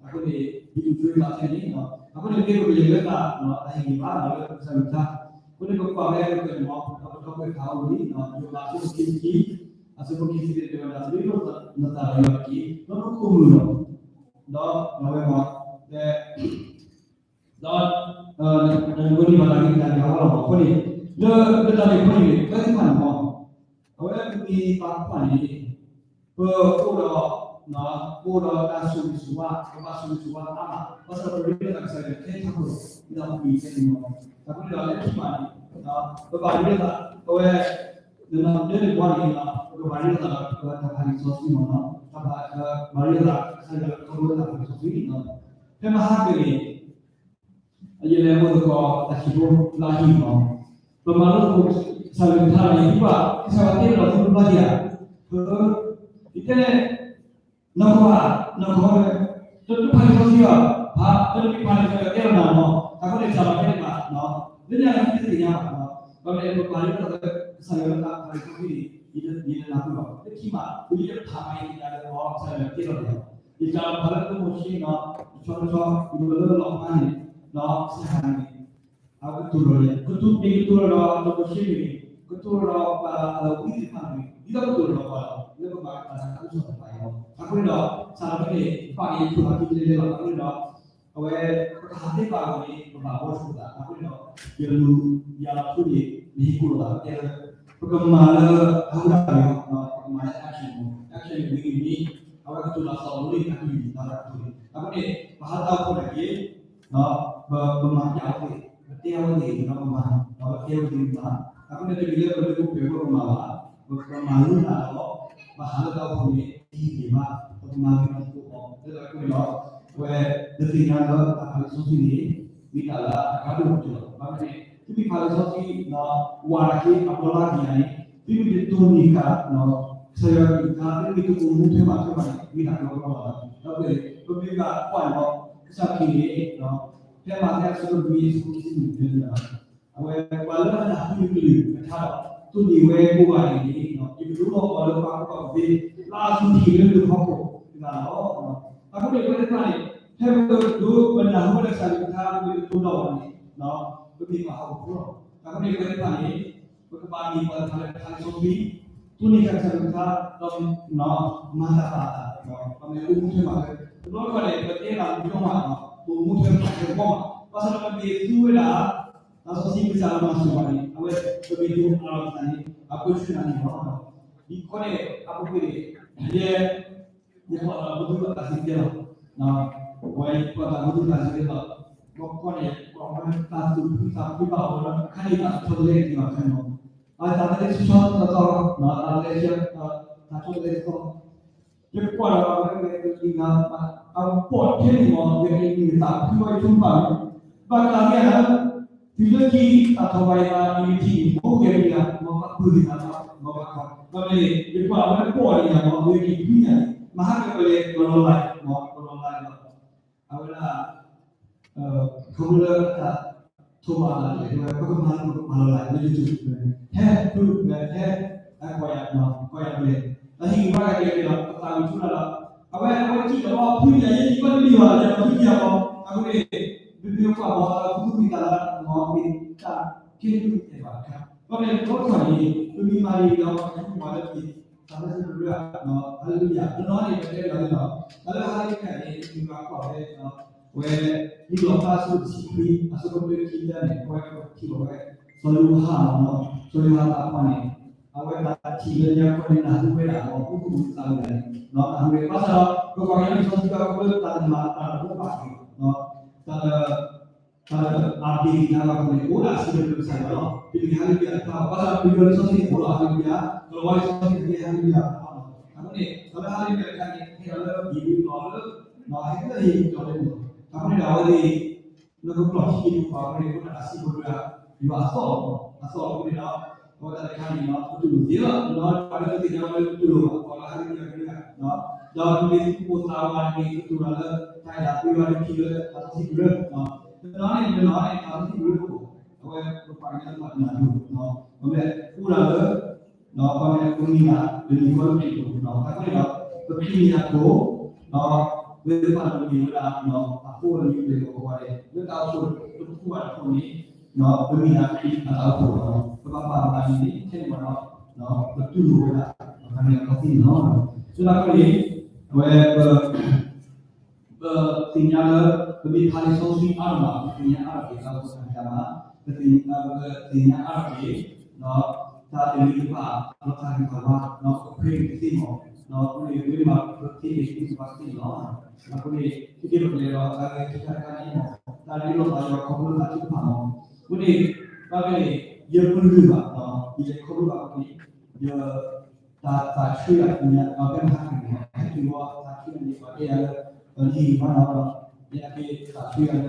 ဖဲန့ၣ်လီၤ. အဃိန့ၣ် ယဒုးဆိယသးဖဲန့ၣ် အဃိန့ၣ် မ့ၢ်ပကလဲၤလၢတၢ် တၢ်ဟ့ၣ်ဂံၢ်ဘါလၢကစၢ်ယွၤကလုၢ်ကထါ အဃိန့ၣ် ပကွၢ်ဖဲပကလဲၤမၤ ပကထီၣ်ကွဲးဖးအီၤဝံၤ ယိၤဟၣ်အဆၢဒိၣ်ခံဆံခံ အဆၢဖိခံဆံခံတဲဝဲဒၣ် တရ့ဒိၣ်နသးဒီးယွၤတက့ၢ် ဒီးနခိၣ်မုာ်လီၤ ဒီးအဝဲမၤ ဒီး နကန့ၢ်ဘၣ်တၢ်ဂ့ၤတၢ်ဘၣ်လီၤ. အဃိန့ၣ် လၢလၢတၢ်န့ၣ်အဃိန့ၣ် ပဝဲသ့ၣ်တဖၣ်န့ၣ်မ့ၢ် အဝဲပမ့ၢ်ပှၤကွၢ်န့ၣ် ပအိၣ်ဒီး ပအိၣ်ဒီးတၢ်ဆိၣ်ဂ့ၤဆိၣ်ဝါ ပဘၣ်ဆိၣ်ဂ့ၤဆိၣ်ဝါအါမး ဘၣ်ဆၣ်ဒီးပရ့လိာ်သးကစၢ်ယွၤခဲအံၤခီဖျိ ဒ်သိးပမ့ၢ်ခဲအံၤမ့ၢ် အဃိန့ၣ်ဒီးလၢခံမးန့ၣ် ပဘၣ်ရ့လိာ်သး ပဝဲ လၢန့ၣ်ဘၣ်န့ၣ် ပကဘၣ်ရ့လိာ်သးဒီး ပတၢ်ဖးလံာ်စီဆှံမ့ၢ်နီၤ တၢ်ဘၣ်မၤရ့လိာ်သး ကစၢ်ယွၤခီဖျိတၢ်ဖးလံာ်စီဆှံ ဖဲမဟါကန့ၣ် ယလဲၤအိၣ်သကိးတၢ်ဆံးဖိလၢအဟံၣ်မ့ၢ် ပမၤလိသကိးကစၢ်ယွၤကလုၢ်ကထါဒီး ယဟံၣ်ဘၣ် ကစၢ်ယွၤတဲလီၤသုတဘျီက့ၤဧါ ယတဲန့ၣ် နီၢ်ကီၢ်ဧါ နီၢ်ကီၢ် တဖးလံာ်စီဆှံဘၣ် ဖး တမ့ၢ်ဖးလံာ်စီဆှံတဲလီၤနၤမ့ၢ် အဃိန့ၣ် ကစၢ်ယွၤတဲန့ၣ်ဘၣ် လၢညါန့ၣ်တသ့ၣ်ညါဘၣ် ဘၣ်မနုၤလဲၣ် ပမၤလိသကိးကစၢ်ယွၤလၢတၢ်ဖးလံာ်စီဆှံန့ၣ် ယတနၢ်ဟူဘၣ် လၢခံမး ပယတဖးမးယတနၢ်ဟူဘၣ် ကစၢ်ယွၤတဲလီၤန့ၣ် ယကဖးလၢပမိၤၡ့နီၤ တဆီတဆီ ယမၤလၢလီၤဖးန့ၣ် ဒီးကစၢ်ယွၤန့ၣ် အဝဲကတိၤလီၤန့ၣ် ကတိၤမ့ၢ်ကတိၤလီၤဒီး တၢ်မိၤၡ့မ့ၢ်ဂ့ၤ ကတိၤလီၤဒီးပှၤဝံသ့ၣ်တဖၣ်မ့ၢ်ဂ့ၤ ဒ်သိးကတိၤလီၤပှၤလီၤ လၢပဘၣ်တၢ်သးခုကစီၣ်တဖၣ်အံၤလီၤ. အဃိန့ၣ်ဒီး စးထီၣ်ဖဲန့ၣ် ဘၣ်က့ၤယဆိၣ်ဂ့ၤခံလဲလဲလီၤ. အဃိန့ၣ်ဒီး အဝဲ ပတၢ်သ့ၣ်တဖၣ်အဂီၢ်န့ၣ် ပဘၣ်ဘှီဆိသး အဃိန့ၣ်ဒီး ယလူၤယၤလီၤထူန့ၣ် မ့ၢ်ဟ့ၣ်ကူၣ်လိာ်သးတဲလၢ ပကမၤလၢအဟူတၢ်ဂ့ၤလီၤ ပကမၤလၢ action မ့ၢ် action န့ၣ် ဝံၤန့ၣ် အဝဲကတိၤလီၤသီၣ်လိန့ၣ် တၢ်ကလုၢ်န့ၣ် တၢ်ကတိၤန့ၣ် အဃိန့ၣ် ပဟးလၢတၢ်အိၣ်ဖှိၣ်န့ၣ်က့ၤ ပမၤပျးဝဲသ့ၣ် ပတဲအဝဲသ့ၣ်ဒီးပမၤ ဒီးပတဲဝဲသ့ၣ်မၤ အဃိန့ၣ် တမ့ၢ်လၢပမ့ၢ်အိၣ်ပှဲၤဝဲပမၤဘၣ် ပမၤလိတၢ်ဒီး ပဟးလၢတၢ်အိၣ်ဖှိၣ်န့ၣ် တဟ့ၣ်ဂ့ၤဘၣ် ပကမၤဂ့ၤဒီးသကိးအီၤ လၢတၢ်အဃိန့ၣ်ဒီး အဝဲ ပသ့ၣ်ညါလၢတၢ်ဖးလံာ်စီဆှံန့ၣ် မ့ၢ်တၢ်လၢအကါဒိၣ်ကတၢၢ်လီၤ. ဘၣ်မနုၤလဲၣ် သုမ့ၢ်ဖးလံာ်စီဆှံ ဝၤတက့ၢ် အဘျီလၢက့ၤယၤန့ၣ် သုမ့ၢ်တတိၢ်နီၣ်ဃာ် ကစၢ်ယွၤကလုၢ်ကထါ သုမ့ၢ်တအိၣ်မူထဲမးထဲမးန့ၣ် မ့ၢ်တၢ်ကလီကလီလီၤ. ဒီးပမ့ၢ်ဘၣ်ကွၢ်န့ၣ်ဒီး ကစၢ်ခရံာ်န့ၣ် ဖဲမးသဲအဆၢဒိၣ်လွံၢ်အဆၢဖိတဆံနွံန့ၣ် အဝဲပှၤလၢအနၢ်ဟူယကလုၢ်ကထါဒီး တိၢ်နီၣ်ဝဲကိးဂၤန့ၣ် ယကဒုးအိၣ်ထီၣ်အီၤလၢပှၤကူၣ်ဘၣ်ကူၣ်သ့ လၢအသူၣ်ထီၣ်လၢဒိၣ်ထီၣ်ခိၣ်တဂၤလီၤ. အဃိန့ၣ် ပဝဲသ့ၣ်တဖၣ်န့ၣ် ဖဲပဒိးပနၢ်ဟူဝဲလၢကစၢ်ယွၤကလုၢ်ကထါ ပမ့ၢ်တတိၢ်နီၣ်ဘၣ်န့ၣ် ပမ့ၢ်ပှၤဟီၣ်ခိၣ်ဖိလီၤ. အဃိန့ၣ် ပဝဲသ့ၣ်တဖၣ်န့ၣ် ပကဘၣ်မ့ၢ်ပှၤတဖၣ်လၢဖးလံာ်စီဆှံ တိၢ်နီၣ်ဃာ်ကစၢ်ယွၤကလုၢ်ကထါ ဒီး မၤတၢ်ဘၣ်အသး ပမ့ၢ်အိၣ်မူထဲမးလၢ တဘျီတခီၣ်န့ၣ် ပတဲတၢ်မ့ၢ်တမ့ၢ်ဘၣ် ပအိၣ်မူထဲမးထဲမး ဘၣ်ဆၣ်ဒီးပမ့ၢ်သူဝဲဒၣ် သးစီဆှံကစၢ်လၢမၤစၢၤဘၣ်န့ၣ် အဝဲပမ့ၢ်ဒိးအါထီၣ်ကစၢ်န့ၣ် အပၢဆှၢနၤန့ၣ်လီၤ. ဒ်အံၤန့ၣ် အပူၤကွံာ်န့ၣ် ယဲ ယကွၢ်လီၤပသူအတၢ်စံၣ်တဲၤတဲလီၤ, ဝဲယကွၢ်လီၤပသူတၢ်စံၣ်တဲၤတဲလီၤ, ဘၣ်ကွၢ်န့ၣ် ကွၢ်ဝဲတၢ်သူၣ်ဖှံသးဖှံဘၣ်အီၤဒီး အခါန့ၣ်တၢ်ဆီတလဲက့ၤဘၣ်ခဲနီၤ, အတၢ်တလဲဆူၣ်ဆီတၢ်သီ, တၢ်တလဲဆူၣ်, တၢ်ဆီတလဲသီ ယကွၢ်ဒီးအဝဲဂဲၤကလံၤနၤ, အပိာ်ထဲန့ၣ်မ့ၢ် ဂဲၤကလံၤနၤသးဖှံဝဲဆိပာ်လီၤ, ဘၣ်တၢ်ဂ့ၢ်လၢ တုၤလၢခံတၢ်ထီၣ်ဘၣ်ယသး အံၤမ့ၢ်ထံၣ်န့ၣ် မ့ၢ်ဂဲၤကလံၤနၤ မ့ၢ်ဘၣ်ပၢၢ်က့ၤသး မ့ၢ်ဘၣ်ခီ, ဘၣ်မနုၤလဲၣ် ယကွၢ်အဝဲပိာ်န့ၣ်ယၤမ့ၢ် ဂဲၤကလံၤဖှံန့ၣ် မဟါကပလဲၤကလီၤလၢ် မ့ၢ်ကလီၤလၢ်ဒီး အဝဲဒၣ် ခီဖျိလၢတၢ်ထိးဘၣ်တၢ်လဲၣ် ပကမၤလၢပကမၤလီၤလၢ်လၢယစုပူၤ ဟဲဖုး ဟဲ ဟဲကွၢ်ယၤ ကွၢ်ယၤပလဲၤ တၢ်ဟ့ၣ်ဂံၢ်ဘါကလဲၤက့ၤဒီး ပသးဝံၣ်ဆူၣ်တၢ်ဒီး အဝဲ အဝဲစံၣ်ဒီး အီ ဖုးယၤ ယဲယကွၢ်တမံၤဘၣ် ယကွၢ်ဖုးယၤအီၤ အဃိန့ၣ် မ့မ့ၢ်ကွၢ်ဘၣ်အီၤ အဖုးမ့ၢ်တၢ်လၢ မ့ၢ်တၢ်ကဲထီၣ်ကဲထီၣ်ဘၣ်တခါ ဘၣ်မနုၤလဲၣ် တဘျီတခီၣ်န့ၣ် ပမ့ၢ်မၤန့ၣ်ဒီး ပှၤလၢပှၤလၢပှၤ ဟါလ့လူယၤ တနီၤန့ၣ် ပတဲလီၤန့ၣ်ဒီး တၢ်လၢဟါလ့လူယၤန့ၣ် ပမ့ၢ်ဘၣ်ကွၢ်ဖဲ ဝဲ လံာ်လီၤဖျါအဆၢဒိၣ်တဆံခွံ အဆၢဖိတၢခံတၢန့ၣ် အဝဲထံၣ်ဘၣ်ဝဲ စီၤယိၤဟၣ်မ့ၢ်နီၤ စီၤယိၤဟၣ်သးပှၢ်န့ၣ် အဝဲ ထံၣ်လၢညါခီန့ၣ် နၢ်ဟူဝဲဒၣ် မ်ပူၤခိၣ်ပူၤသးဝဲဒၣ်န့ၣ် နၢ်ဟူဝဲ ဘၣ်ဆၣ်ဒီး ပကွၢ်က့ၤလၢလံာ်စီဆှံကီၢ်ခိၣ်လၢတၢ်တမၤတၢ်တအိၣ်ဘၣ်က့ၤ တၢ် တၢ်အဘ့ၣ်က့ၤနၤဘၣ်အဃိန့ၣ် အိၣ်ဒၣ်စံးဘျုးကစၢ်ယွၤလီၤ. တမ့ၢ်ဟါလ့လူယၤတဖၣ်ဘၣ်. ဘၣ်ဆၣ်ပယီၤလံာ်စီဆှံန့ၣ် အိၣ်လီၤဟါလ့လူယၤ, ကလီၤဝါလံာ်စီဆှံန့ၣ် ဟါလ့လူယၤတဖၣ်လီၤ. အဃိန့ၣ် တၢ်လၢဟါလ့လူယၤတခါန့ၣ် ဟဲလီၤလၢဟံၣ်ဝံၤလီၤလၢ ဟဲလၢဟံၣ်ဝံၤလီၤလၢန့ၣ်လီၤ. အဃိန့ၣ်ဒီး အဝဲသ့ၣ် လၢကကျီၢ်ထံက့ၤတအိၣ်ဘၣ်အဃိန့ၣ် အဃိန့ၣ် အစံးဘျုးယွၤအသီၣ်လီၤ. အသီၣ်အဃိန့ၣ်ဒီး အဝဲတၢ်တခါန့ၣ်ဒီး ပတူၢ်လိာ်သ့လီၤ. တနီၤပှၤလၢပသ့ၣ်ညါဝဲလၢပတူၢ်လိာ်ဘၣ် ပှၤလၢဟါလ့လူယၤကရၢ ဒီးမ့ၢ်သူၣ်ကိၢ်သးဂီၤန့ၣ် ကတူၢ်တၢ်လၢ တၢ်အဲၣ်တၢ်ကွံဝဲတထံၣ်လၢတၢ်စီဆှံကရၢ, တနီၤန့ၣ် တနီၤန့ၣ် တၢ်စီဆှံကရၢအိၣ် အဝဲပပှၤကညီတဖၣ်တနၢ်ပၢၢ် ပမ့ၢ်အိၣ်ဒၣ်လၢ ဒီးပမ့ၢ်ပမံၤလၢ် တမံၤဃီလၢခရံာ်အပူၤ တၢ်ခါန့ၣ်ဒီး ပခရံာ်မံၤအခိၣ် ဒီးဝဲသ့ၣ်တဖၣ်န့ၣ်မ့ၢ်ဝဲဒၣ် အဖိအလံၤအပျဲၢ်အဘီၣ်န့ၣ် လၢတၢ်အိၣ်ဖှိၣ်တဖုဘၣ်တဖုန့ၣ် ပမ့ၢ်ဒၣ်ခရံာ်အတၢ်အိၣ်ဖှိၣ်လီၤ. ပဘၣ်ပာ်ပသးဒ်န့ၣ် ထဲန့ၣ်ဘၣ်ဒီး ပတူၢ်လိာ်ဝဲဒၣ် ပှၤကညီအသီသ့ၣ်န့ၣ်လီၤ. လၢတၢ်ခါန့ၣ် အဝဲပ ပသ့ၣ်ညါလၢ ပမ့ၢ်ဖးလံာ်စီဆှံအါထီၣ်ဘၣ် ပသ့ၣ်ညါအါထီၣ်က့ၤတၢ်အိၣ်ဖှိၣ်တၢ်ဖံးတၢ်မၤ, ပသ့ၣ်ညါအါထီၣ်က့ၤ ဒီးတၢ်တမံၤတဖၣ် ဒီးတၢ်ဂ့ၢ်တၢ်ဝါ ဒီးပဃ့ကသ့မး, ဒီးပမ့ၢ်ပမ့ၢ်ဘၣ်ပဃ့က့ၤ ပမ့ၢ်ဘၣ်ကသ့လီၤ. အဃိန့ၣ် ဟံးက့ၤပကလဲၤဒီးတၢ်ဂ့ၢ်ခံခါတခါန့ၣ် တၢ်ရ့လိာ်သးယွၤခီဖျိလၢတၢ်ထုကဖၣ်လီၤ. အဃိန့ၣ် ဘၣ်မနုၤလဲၣ် ယပလုၢ်ဘၣ် ယလဲၤခီဖျိဘၣ်အဃိန့ၣ် ယ တၢ်သးဆှံအပူၤန့ၣ် အဝဲမၤဟးက့ၤန့ၣ် ဟဲတုၤဝဲသးဆှံန့ၣ် ပှၤတဲယၤလၢ ပလံၤဘၣ်လီၤ, ယနာ်က့ၤသးဆှံယၤလၢ ပှ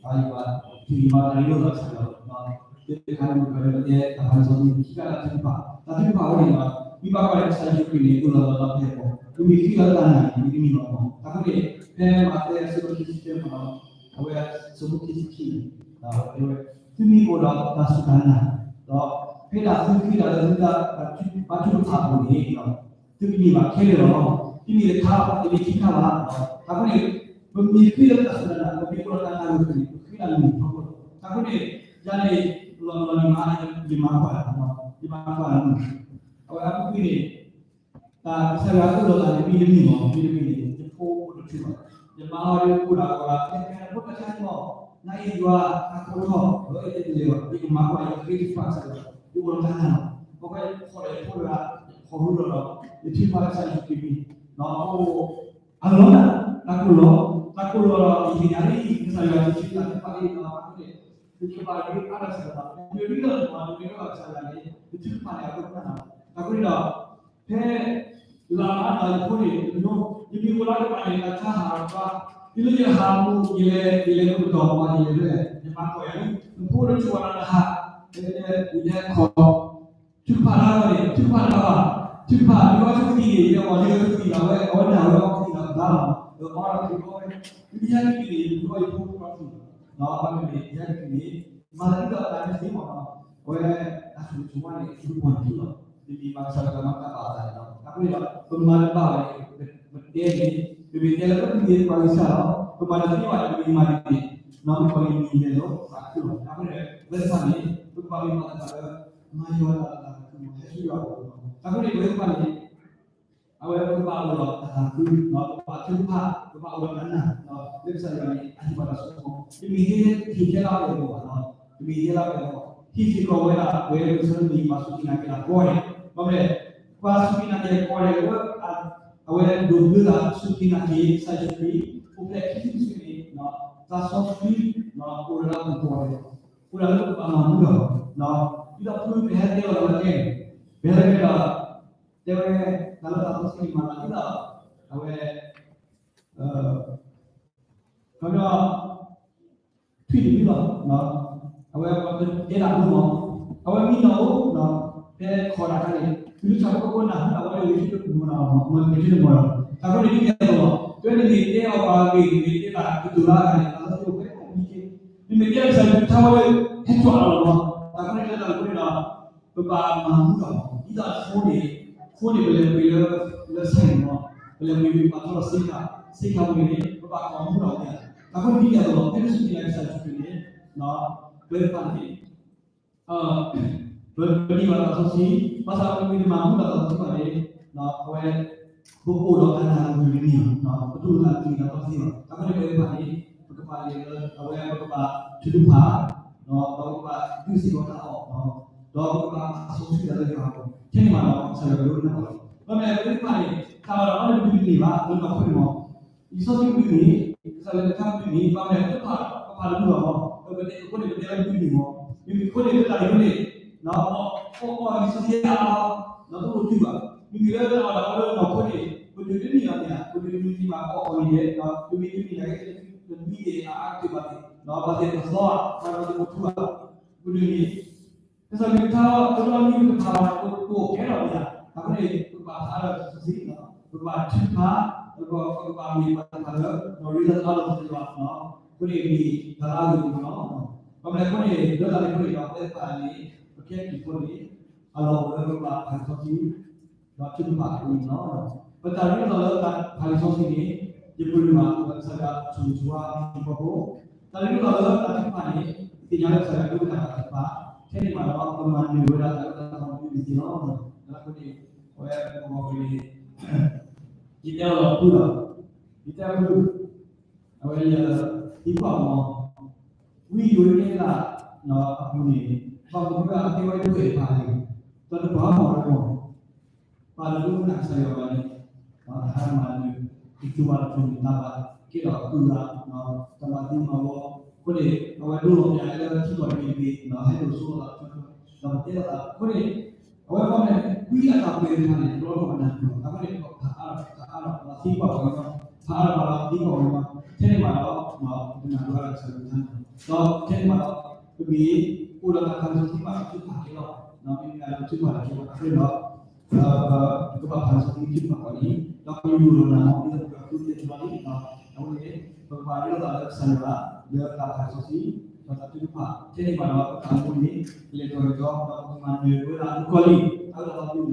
ၤယွၤထံၣ်ယွၤတၢ်ရ့လိာ်သးဆၢလီၤ. တခါန့ၣ် ပကတဲတၢ်ဖးလံာ်စီဆှံ ခံခါတၢ်ထုကဖၣ်, တၢ်ထုကဖၣ်အဝဲန့ၣ်ဒီး မ့ၢ်ဘၣ်ကွၢ်လၢကစၢ်ယ့ၣ်ၡူးခရံာ်န့ၣ် အိၣ်လီၤလီၤလီၤဖဲအပူၤ ပမ့ၢ်ဃ့လီၤတၢ်နာ်န့ၣ် မ့တမ့ၢ်လီၤမး. အဃိန့ၣ် ဖဲမးသဲအဆၢဒိၣ်ခံဆံတၢ အဝဲအဆၢဖိခံဆံခံန့ၣ် အဝဲ သုမ့ၢ်အိၣ်ဒီးတၢ်စူၢ်တၢ်နာ် ဒီးဖဲဒၣ်သုဃ့တၢ်လၢသုသး ဘါထုကဖၣ်အပူၤန့ၣ် သုကန့ၢ်ဘၣ်ခဲလၢာ်လီၤ. တမ့ၢ်တခါဘၣ် တမ့ၢ်ခံခါဘၣ်. အဃိန့ၣ် ပမ့ၢ်ဃ့လၢတၢ်စူၢ်တၢ်နာ် ပမ့ၢ်အိၣ်ဒီးတၢ်နာ်ဂ့ၤန့ၣ် ပဃ့တၢ်လၢမုၢ်ထီဘိလီၤ. အဃိန့ၣ် ယၤန့ၣ် လီၤလီၤန့ၣ်မး ယမၤကွၢ် ယမၤကွၢ်လၢမုၢ် အဝဲအပူၤကွံာ်န့ၣ် တၢ်ကစၢ်ယွၤအၢၣ်လီၤသးန့ၣ် မ့တမ့ၢ်မး မ့တမ့ၢ်န့ၣ် ယဖိအိၣ်တဆူၣ်ဘၣ်, ယမါဟီဒ်အိၣ်ဒၣ်အီၤဒၣ် တဲတဲဖိတၢ်ဆါန့ၣ်မး နအံၤယွၤအကိးထီၣ် ဒီးအဲၣ်တဲတလဲၤဘၣ် ယကမၤကွၢ် ယကဃ့ကစၢ်ယွၤ ယအိၣ်ဒီးတၢ်နာ်လီၤ. အဃိယဖီၣ်ဒီးယဖိတဂၤ ယဖီၣ်မူဒီးဒီး ယထုကဖၣ်ကစၢ်ယ့ၣ်ၡူးခရံာ်န့ၣ် ဒီးအိၣ် အလီၢ်ဒၣ် တၢ်ကိၢ်လီၤ တၢ်ကိၢ်လီၤဒီး ယသ့ၣ်ညါလံ ကစၢ်ယွၤတဆံတၢ်ထုကဖၣ်လံဒီး အဃိန့ၣ် ယကဘၣ်ဒုးအါထီၣ်ကစၢ်ယွၤ မ့ၢ်ဒ်သိးန့ၣ်မး မ့ၢ်ဒ်သိးကစၢ်ယွၤန့ၣ် ယထုကဖၣ်န့ၣ် အကဖၣ်နၤလီၤ. အဃိန့ၣ်ဒီး ဖဲ လၢမၤဒီးယဖိန့ၣ် တညိ ယမ့ၢ်အိၣ်လၢကပၤန့ၣ် တၢ်ဆါဟးလီၤဘၣ်, ဒ်လၢယဟးမူ ယလဲၤ ယလဲၤလၢပတီၢ်မး ယလဲၤဖဲ ယမၤကီၢ်ယၤလံ နဖိတဆူၣ်ဝဲဒီးနဟး ယလဲၤ ယလဲၤခီၣ် ထုကဖၣ်တၢ်န့ၣ် ထုကဖၣ်တၢ်ဘၣ် ထုကဖၣ် ဒ်ဝဲဆိကတံၢ်န့ၣ် ယလဲၤအီၤ ယလဲၤဆိကတံၢ်ဒီးဝဲ အဝဲနာ်ဝဲအီၤကတံၢ်ဒီးဘၣ်လီၤ ဒီးအီၤဒီးက့ၤအီၤဝဲ ဒ်ယၤကတံၢ်န့ၣ် ယလဲၤအီၤယဖိကတံၢ် ဒီးဘၣ်မနုၤလဲၣ် ယၤကတံၢ်န့ၣ် မၤသးဒ်သိးတၢ်မ့ၢ်သ့မးနီၤ အဝဲ တၢ်ဆိၣ်ဂ့ၤဆိၣ်ဝါန့ၣ် ဒုးပှၤတက့ၢ်လီၤ. မ့မ့ၢ်ဘၣ်ကစၢ်ယွၤမၤတၢ်ဘၣ်အသးန့ၣ်လီၤ. အဃိန့ၣ်ဒီး ပမၤတဘၣ်ဘၣ်န့ၣ် ပတဲန့ၣ် ပမ့ၢ်တဲလၢပမ့ၢ်ပှၤဂံၢ်စၢ်လီၤ ပမၤတသ့ဘၣ်န့ၣ် ပမ့ၢ်မၤန့ၣ် နီၢ်မုၣ်ကီၢ်န့ၣ်မ့ၢ်လဲၤလီၤသးခုလီၤ. အဃိန့ၣ် ဝဲတဖၣ်န့ၣ် ပကဘၣ်မ့ၢ်ပှၤတဖၣ်လၢ မၤယွၤတၢ်သးခုမးဟဲဆူယွၤအအိၣ်လီၤ. အဃိန့ၣ် ပဝဲတဖၣ်န့ၣ် အဝဲပကဘၣ်အိၣ်ဒီးတၢ်သးခု ပကဘၣ်ထုကဖၣ် ပကဘၣ်အိၣ်ဒီးတၢ်နာ် လၢကစၢ်ယွၤန့ၣ် အဟ့ၣ်ပှၤတၢ်ဆိကမိၣ် တမ့ၢ်ဟ့ၣ်ဟ့ၣ်ခဲလၢာ်အဂီၢ်ဘၣ်နီၤ တမ့ၢ်ဟ့ၣ်ခဲလၢာ်အဂီၢ် ဟ့ၣ်စ့ၢ်ကီးဝဲဒၣ် ပဝဲပကစၢ်မ့ၢ်ပှၤစူၢ်က့ၤနာ်က့ၤတၢ်ကိးဂၤဒဲး ဘၣ်မနုၤလဲၣ် ပှၤစူၢ်က့ၤနာ်က့ၤကိးဂၤဒဲးလၢ အဝဲဒိးဘျၢသးစူၢ်က့ၤနာ်က့ၤကစၢ်ယ့ၣ်ၡူးခရံာ် အိၣ်ဖျဲၣ်ခံစုတစုန့ၣ် သးစီဆှံ အိၣ်ဒီးလၢအပူၤကိးဂၤဒဲး အိၣ်ဒၣ်လၢပကဘၣ်မၤမူဒီး ဒ်သိးဖုကဟဲတဲလီၤလၢတၢ်တဲန့ၣ် ပဟဲလၢကဒီး တဲဝဲ တၢ်လၢတၢ်စီဆှံန့ၣ်မၤသးဒ်သိး အဝဲ ခီပညီ ထွံၣ်တမံၤလီၤ အဝဲပှၤတဲတၢ်ဖိမး အဝဲမံနီၤအိၣ် ဖဲခီၣ်တၢ်ခါန့ၣ် သုးဆၣ်ဖိကီၢ်ဖိနၢ်ဟူတၢ်ဝဲလၢဂဲၤဆၢထၢၣ်ကမီၤတၢ်မး မ့ၢ်ဂဲၤဆၢထၢၣ်မီၤတၢ် တၢ်ဖိန့ၣ်ဒ်န့ၣ်အသိးလီၤ တဲဝဲန့ၣ်မ့ၢ်တဲအီၤပှၤဂ့ၤ မ့ၢ်တဲတၢ်ကတိၤလၢအဂၤန့ၣ် တၢ်လၢသုအိၣ်ဖဲအံၤက့ နမ့ၢ်တဲအီၤကစၢ်ယွၤထါဝဲလၢ ဟဲကွၢ်အီၤလီၤမး တၢ်ဖိန့ၣ်လၢတၢ်ဖိန့ၣ်ဒီး ပဘၣ်မၤမူဒီး ဒ်သိးအဖိန့ၣ် ဖိန့ၣ်ပလဲၤပှ့ၤလၢ လၢဆဲးန့ၣ်မး ပလဲၤပှ့ၤပဘၣ်ထီၣ်လီၤစ့ခါ စ့ခါဝဲန့ၣ် ပဘၣ်ကိးမူဒီးဝဲ တၢ်ဖိန့ၣ်ဒ်န့ၣ်အသိးလီၤ ဖဲပစူၢ်က့ၤနာ်က့ၤကစၢ်ယ့ၣ်ၡူးခရံာ်န့ၣ် ပဝဲတဖၣ်န့ၣ် ပ ပန့ၢ်ဘၣ်တၢ်စီဆှံ ဘၣ်ဆၣ်ပမ့ၢ်တမၤမူဒီးတၢ်စီဆှံဘၣ်န့ၣ် အဝဲ ပအိၣ်ဒီးတၢ်နာ်ဂ့ၤတန့ၢ်ဘၣ် ပတူၢ်လိာ်တၢ်တမံၤလၢ်တသ့ဘၣ် တၢ်ဖိန့ၣ်ပဝဲတဖၣ်န့ၣ် ပကဘၣ်လဲၤလၢ အဝဲပကဘၣ်ထုကဖၣ် ဒီးပကဘၣ်ဒုးစ့ၢ်ကီးတၢ်အီၣ် ဒီးပကဘၣ်မၤစီဆှံတၢ်လၢယွၤအဂီၢ် ထဲန့ၣ်မးဒီး ကစၢ်ယွၤကဒိကနၣ်ပှၤလီၤ. ဘၣ်မနုၤလဲၣ် ပသ့ၣ်တဖၣ်န့ၣ် တၢ်အီၣ်တၢ်အီန့ၣ် ပဒုးတန့ၢ်ဘၣ် လၢနီၢ်ခိန့ၣ်မး လံာ်စီဆှံပဒုးန့ၢ်, ကစၢ်ယွၤလၢတၢ်ပဒုးန့ၢ် ဘၣ်မနုၤလဲၣ် ပတဖၣ် ပဖးတမုာ်ဘၣ်မး, ပတဲအဃိန့ၣ် ပတဲလၢပဒုးန့ၢ်မး, မ့မ့ၢ်အဃိန့ၣ် လၢတၢ်န့ၣ်အဃိန့ၣ် အီၣ်အီၣ်လံာ်စီဆှံအါအါ ဒီးတအိၣ်တ့ၢ်ဘၣ်, မ့မ့ၢ်လၢတၢ်အီၣ်တၢ်အီလၢနီၢ်ခိန့ၣ် ပဒုးတန့ၢ်အီၤန့ၣ် ပဒုးန့ၢ်မး အီၣ်အီၣ်န့ၣ် ဒီးပမ့ၢ်တန့ၢ်န့ၣ် တမံၤန့ၣ် အအါကတၢၢ်ဘၣ်န့ၣ် ဒီးဘၣ်သ့ၣ်ပသီ ဘၣ်သ့ၣ်ပထူဘၣ်, ပဒုးန့ၢ် ကစၢ်ယွၤကထါ ပဒိးန့ၢ် ပကဖးဘၣ် ပကအိၣ်ကဲထီၣ်ဝဲဒၣ်, အဃိန့ၣ် ပကဘၣ်ဖးအါထီၣ်လံာ်စီဆှံ, ပကဘၣ်ထုကဖၣ်, ပကဘၣ်မ့ၢ်ပှၤတဖၣ်လၢ ပရ့လိာ်သးလီၤသးလီၤ, အဃိန့ၣ်မ့ၢ်တၢ်လၢအဂ့ၤတမံၤလီၤ. ဘၣ်မနုၤအဃိန့ၣ် လၢတၢ်န့ၣ်အဃိန့ၣ်ဒီး ပဝဲသ့ၣ်တဖၣ်န့ၣ် ပခဲအံၤအဃိန့ၣ် အလီၢ်အိၣ်လၢပကဘၣ်ဖးလံာ်စီဆှံ ဒီးထုကဖၣ်အဃိန့ၣ်လီၤ. ပတၢ်ရ့လိာ်သးလၢတၢ်ဖးလံာ်စီဆှံန့ၣ် ယပလၢၢ်ဘၣ် ပဝဲကစၢ်ယွၤဆိၣ်ဂ့ၤဆိၣ်ဝါအဖီခိၣ်, တၢ်ရ့လိာ်သးလၢတၢ်ထုကဖၣ်န့ၣ် ပသ့ၣ်ညါလၢကစၢ်ယွၤဒိကနၣ်တၢ်ထုကဖၣ်, ထဲန့ၣ်မးဒီး ပမၤနၢၤဝဲဒၣ်တၢ်အၢတၢ်သီဒ်န့ၣ်လီၤ. အဃိန့ၣ် အဝဲပဂီၢ်န့ၣ် ယတဲအီၤလီၤဖုလီၤ, ယတဲအီၤဖု အဝဲယသံကွၢ်မး ဝံယိၤအ့လးအပူၤန့ၣ် ဘၣ်မနုၤအဃိအကဲဝဲဒၣ်တဖုအံၤတဖၣ်န့ၣ် ဒီးတပှၤမၤဝဲမး ပှၤတဒိကနၣ်ကစၢ်ယွၤဘၣ်န့ၣ် တၢ်ဟးမၤနၢၤ တကၠိဘၣ်တကၠိန့ၣ် တၢ်ဘၣ်ကဲထီၣ်အကုၢ်အဂၤ တၢ်မၤသံမၤဝီ အဃိန့ၣ် အဝဲဒိလီၤပျၢၤလၢထံကီၢ်တဘ့ၣ်တဘ့ၣ် ဟဲဒိၣ်စိလီၤသးတကၠိ ဒီးပတဲလိာ်သးအဃိန့ၣ် အဝဲဘၣ်မနုၤ ဝံအတၢ်ပှဲၤတဖၣ်န့ၣ် တဘျီတခီၣ်ပနၢ်ပၢၢ်အီၤ အဃိန့ၣ် ပဖးအါထီၣ် ဖးအါထီၣ် ပသံကွၢ်ပှၤကညီ ဖးအါထီၣ်ပှၤဒီးသံကွၢ်ပှၤကညီ ထဲန့ၣ်မးဒီး ပကနၢ်ပၢၢ်အီၤဒီးကစၢ်ယွၤတၢ်န့ၣ် ဒီးထဲန့ၣ်မးဒီး ပမ့ၢ်အိၣ်ဒီးတၢ်ဖးလံာ်စီဆှံမး ပထုကဖၣ်ကဲလီၤ မ့မ့ၢ်လၢပထုကဖၣ်တကဲဘၣ် အဃိန့ၣ်ဒီး ပကဘၣ်ဖးလံာ်စီဆှံထုကဖၣ်အီၤန့ၣ် ဒီးပကလူၤလိာ်နၤမး ဒ်သိးပကဃုသ့ၣ်တဘျီန့ၣ် အဃိန့ၣ် ပကဘၣ်ရ့လိာ်သးလၢကစၢ်ယွၤ လၢတၢ်ဖးလံာ်စီဆှံ ဒီးတၢ်ထုကဖၣ် ထဲန့ၣ်မးဒီး ပတၢ်အိၣ်မူန့ၣ် ကလဲၤထီၣ်က့ၤကီ ဒီးပကမၤနၢၤဝဲဒၣ်မုၣ်ကီၤလံၢ် အဝဲဒၣ်လီၤပူၤန့ၣ်လီၤ.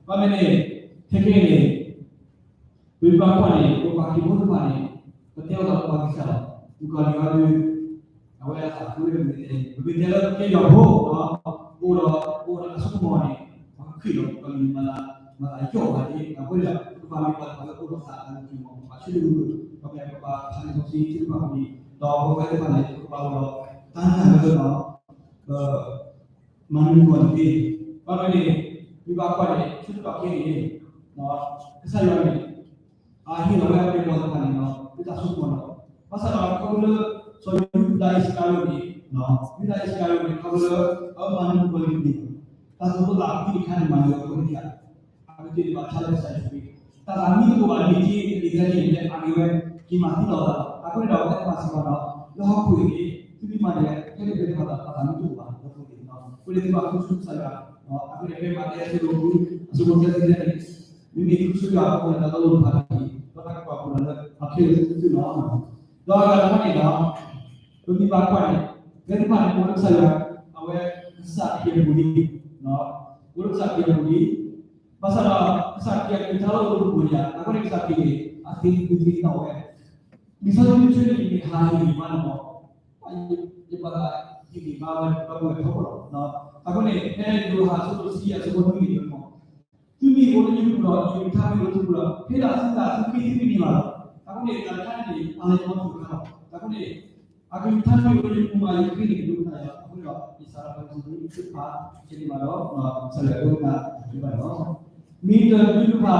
ဘၣ်မနုၤန့ၣ် ခဲကနံၣ်န့ၣ် ပမ့ၢ်ဘၣ်ကွၢ်န့ၣ် ပပှၤခရံာ်ဖိတဖၣ်န့ၣ် ပတဲလိာ်သးလၢပှၤဂံၢ်စၢ်လီၤ. မုၣ်ကီၤလံၢ်အီၤဒုး အဝဲအသးဃုဝဲမ့ၢ်တဲန့ၣ် ပမ့ၢ်တဲလၢပကဲယွၤဖိဒီး ပအိၣ်ဒီး ပအိၣ်ဒီးတၢ်ဆိကမိၣ်န့ၣ် ပှၤခရံာ်လီၤ မုၣ်ကီၤလံၢ်မၤသး မၤသးယီၢ်ဂၤန့ၣ် အဃိန့ၣ်ဒီး ပကဘၣ်မ့ၢ်ပှၤတဖၣ်လၢပအိၣ်ဒီးသးလၢမုၢ်ကီၤလံၢ် ပဘၣ်ဆိကမိၣ် ပဘၣ်ဖးလံာ်စီဆှံထုကဖၣ်အီၤန့ၣ် ဒီးပဝဲသ့ၣ်တဖၣ်န့ၣ် ပကဘၣ်အိၣ်ဒီး တၢ်နာ်လၢဒီး မၤနၢၤမုၣ်ကီၤလံၢ်တက့ၢ်. ဘၣ်မနုၤန့ၣ် မ့ၢ်ဘၣ်ကွၢ်န့ၣ် ဆၢကတီၢ်ခဲအံၤန့ၣ် ကစၢ်ယွၤန့ၣ် အဟ့ၣ်လီၤဝဲအပျဲၢ်အဘီၣ်သ့ၣ်တဖၣ်န့ၣ်ဒီး လၢတၢ်ဆိကမိၣ်လီၤ. ဘၣ်ဆၣ်ဒီးခီဖျိလၢ စီၤယူဒၤအံၣ်စကၤရံၤအိၣ်န့ၣ် ယူဒၤအံၣ်စကၤရံၤအိၣ်န့ၣ် ခီဖျိလၢ အမၤနၢၤမုၣ်ကီၤလံၢ်တန့ၢ်ဘၣ် တၢ်သူၣ်ပိၢ်သးဖှံတခါန့ၣ် မၤနၢၤအီၤအဃိန့ၣ် အကတၢၢ်န့ၣ်ဘၣ်ဆါလၢကစၢ်ယ့ၣ်ၡူးခရံာ် တၢ်သးမံတအိၣ်ဘၣ်န့ၣ်က့ တက့ၢ်သ့ၣ်န့ၣ် လၢအဂ့ၤဝဲ က့ၤမၤသံလီၤသးလီၤ. အဃိန့ၣ်ဒီး ပဝဲမၤစ့ၢ်ကီးဒီး လၢဟီၣ်ခိၣ်အံၤန့ၣ် သုမ့ၢ်မၤန့ၣ် ဖဲန့ၣ်ဖဲန့ၣ်ဘၣ်ဒီး တၢ်သးမံတအိၣ်ဘၣ် လၢဟီၣ်ခိၣ်အံၤန့ၣ် အဃိန့ၣ်သုဘၣ်ဃုဆူကစၢ်ယွၤ အဃိန့ၣ် ဖဲမးသဲအဆၢဒိၣ်ဃု အဆၢဖိသၢဆံသၢန့ၣ် မ့မ့ၢ်ဃုဆူယွၤအဃိန့ၣ် တၢ်သိၣ်လိတဖၣ်န့ၣ် ဒီးတၢ်ကပာ်ဖှိၣ်လၢ အခဲလၢာ်သုသုလီၤ. ဒီးအဂၤတခါန့ၣ်ဒီး ပမ့ၢ်ဘၣ်ကွၢ်န့ၣ် ဖဲတဖၣ်န့ၣ် အိၣ်လၢကစၢ်ယွၤ အဝဲကစၢ်ခရံာ်အပူၤလံ အိၣ်လၢကစၢ်ခရံာ်အပူၤလံ ဘၣ်ဆၣ်ဒီး ကစၢ်ခရံာ်အကလုၢ်ကထါလၢအိၣ်လၢပပူၤန့ၣ် အဃိန့ၣ် ကစၢ်ခရံာ်န့ၣ် အသ့ဒုးသ့ၣ်နီၣ်ဝဲ လံာ်စီဆှံတဆၢန့ၣ် ယမ့ၢ်ဟးဟ့ၣ်ဂံၢ်ဘါန့ၣ်မး ယဘၣ်သးဟ့ၣ်ဂံၢ်ဘါဝဲ ဒီပုၢ်ဝဲၢ်ထီဘိလီၤ. အဃိန့ၣ် ဖဲယိၤဟၣ်အဆၢဒိၣ်တဆံ အဆၢဖိနွံန့ၣ်မး သုမ့ၢ်အိၣ်လၢယပူၤဒီး ယကလုၢ်ကထါမ့ၢ်အိၣ်လၢသုပူၤဒီး ဖဲဒၣ်သုသးသုဃ့သုမ့ၢ်န့ၢ်ဘၣ်လီၤ. အဃိန့ၣ် တၢ်တခါန့ၣ် ပာ်လီၤ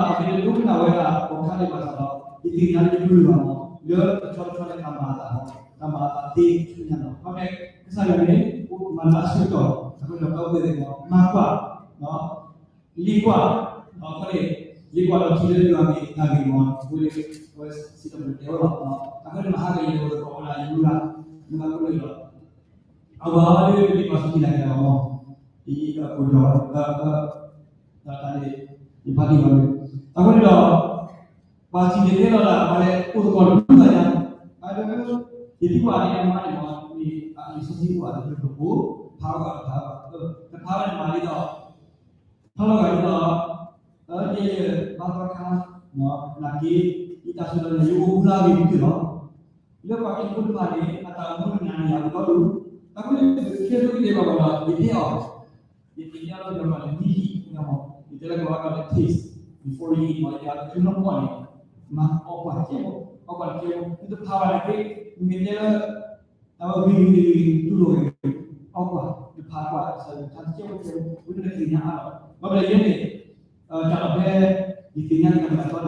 ယမီၤထူၣ်အခါလီၤ. အဃိန့ၣ် အကလုၢ်ကထါမ့ၢ်အိၣ်လၢယပူၤမး ယဃ့န့ၣ်ကဒိကနၣ်ယွၤ အဃိဒီး ယစးထီၣ်ဖဲန့ၣ် သုဖး ကဲန့ၣ်ဘၣ်ဒီး ကစၢ်ယွၤဒိကနၣ်တၢ်ဘၣ်လီၤ. မ့ၢ်တဒုးတဖၣ် အကဒိကနၣ်ဝဲဒၣ် ပိာ်ခွါန့ၣ်ဘၣ်ဆၣ်ဒီး ယသ့ၣ်ညါလၢယပူၤလၢၤဘၣ်မး လၢတဆီတဆီန့ၣ် တၢ်မၤအသးလီၤ တၢ်မၤအသးသ့ဆူညါလီၤ. ဘၣ်မနုၤ ကစၢ်ယွၤန့ၣ် မၤလၢအဆၢကတီၢ် အဃိဒီး ဒီပုၢ်ဝဲၢ်သ့ၣ်မး မၤကွၢ် လ့ကွၢ် အဃိန့ၣ် လ့ကွၢ်ဒီးထံၣ်လၢယွၤမ့ၢ်တၢ်ဂ့ၤမး အဃိန့ၣ် အဝဲစံးထီၣ်ပတြၢၤတဲဝဲလီၤ. အဃိန့ၣ် မဟါကလဲၤအိၣ်သကိးဝဲဒၣ်ယမုၢ်ဂၤ မုၢ်ဂၤဖိန့ၣ်ဒီး အဝဲလၢလ့ကွၢ်စူၢ်က့ၤနာ်က့ၤတၢ်ဘၣ်မး ယအကိၣ်ဒီး တၢ်တၢ်န့ၣ် ယဖးဒံးဘၣ်န့ၣ် အဃိန့ၣ်ဒီး ပှၤစံၣ်တဲၤတဲလီၤဒၣ် ပှၤလဲၤအိၣ်သကိးတမုၢ်ဘၣ်ညါ အဃိ ယထံၣ်ပှၤန့ၣ် အမါန့ၣ်မး မ့ၢ်အလံာ်စီဆှံအိၣ်ဘၣ်တဖျၢၣ်တပူၤ ဖးအီၣ်ဘၣ်တဖးဘၣ် တဖးဘၣ်န့ၣ်မၤဒ်သိး ထီၣ်လီၤဂာ်ဒ်သိး ယဲယဘါသီခါ နာ်က့ ယတၢ်စူၢ်တၢ်နာ် ယအိၣ်မူလၢအဂ့ၤတက့ၢ်လီၤ. လၢပှၤခရံာ်ဖိတဖၣ်န့ၣ် အတၢ်အိၣ်မူတနာ်န့ၣ် အကတီၢ်ဒိၣ် အဃိန့ၣ် ခဲဒိၣ်ကဒဲးဘၣ်ဘၣ်ဒီး ယတဲအီၤ ယသ့ၣ်ညါလီၤဒီးမး နံၣ်ဟံၣ်ညါမး ယတဲလၢကဝဲဒီး taste before you eat မး ယတဲအီၤ တချုးနအီၣ်န့ၣ် မၤအီၣ်ကွၢ်တကဲဖိ အီၣ်ကွၢ်တကဲဖိ သုတဖးဘၣ်နာ်က့ မ့ၢ်တဲလၢ တၢ်ဝဲဂ့ၤဂ့ၤဂ့ၤဂ့ၤ တူၢ်လိာ်ဂ့ၤဂ့ၤ အီၣ်ကွၢ် တဖးကွၢ် ကစၢ်ယွၤတၢ်တကဲဖိတကဲဖိ ဝံၤန့ၣ်သ့ၣ်ညါအါလီၤ ဘၣ်မနုၤလဲၣ်န့ၣ်, စးထီၣ်ဖဲ ယသ့ၣ်ညါတၢ်မၤသီန့ၣ်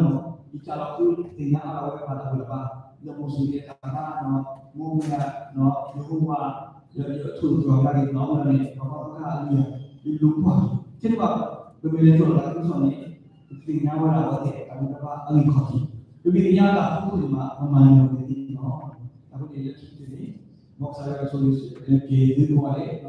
မး, ယစးထီၣ်ဃုသ့ၣ်ညါအါထီၣ်ဝဲပှၤတၢ်အိၣ်လၢၤဘၣ်, လၢမိၤၡ့အတၢ်သးနီၤ, မိၢ်မုၢ်ဂၤနီၤ, ယဟိဝၤ, ယ ယထိၣ်သတြီၤတဂၤန့ၣ်နီၤ, မ့ၢ်န့ၣ် ပှၤဘၣ်သ့ၣ်သ့ၣ်အလုၢ်အီၤ, ယလူၤကွၢ်, ထဲန့ၣ်ဘၣ်, ပမ့ၢ်လဲၤထီၣ်လၢတၢ်သးခုကစီၣ်န့ၣ်, ပသ့ၣ်ညါဝဲဒၣ်အဝဲသ့ၣ်တၢ်ဘူၣ်တၢ်ဘါအဂ့ၢ်ခီၣ်ထံး, ပမ့ၢ်သ့ၣ်ညါတၢ်ဖီခိၣ်န့ၣ်မး ပမၤနၢၤဝဲသ့ၣ်နီၤ, အဃိန့ၣ်လၢခံကတၢၢ်န့ၣ် မ်ကစၢ်ယွၤကဆိၣ်ဂ့ၤက့ၤသုကိးဂၤဒဲး, ကစၢ်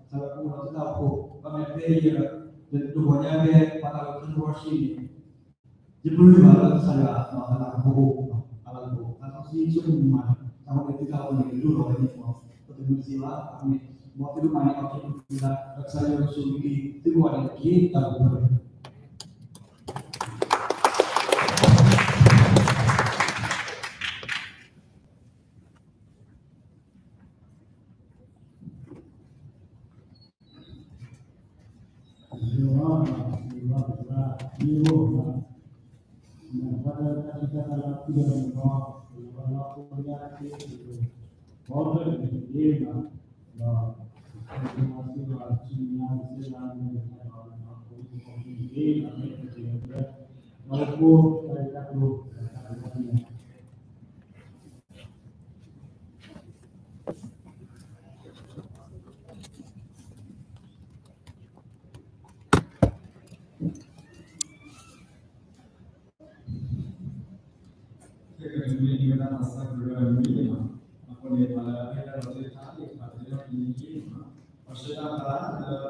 ယွၤကအိၣ်ဒီးသုတၢ်အိၣ်ဖှိၣ်, ဘၣ်မနုၤဖဲယ တဂီၤညါဖဲ ပှၤတၢ်ဂ့ၢ် controversy န့ၣ်, ယပျံၤဘၣ်လၢကစၢ်ယွၤ တၢ်လၤကပီၤအိၣ်, တၢ်လၤကပီၤ တၢ်စီဆှံဆိကမိၣ်မး, တၢ်ဝဲန့ၣ်သုတၢ်အိၣ်ဖှိၣ်န့ၣ် ကဒိၣ်ထီၣ်ဝဲန့ၣ်မး, ပတမုာ်စ့ၢ်ဘၣ်, အဃိန့ၣ် မ်သုကမၤန့ၢ်အီၤက့ၤပသး, ဒီးကစၢ်ယွၤကဆိၣ်ဂ့ၤက့ၤသုကိးဂၤဒဲးတက့ၢ်, တၢ်ဘျုး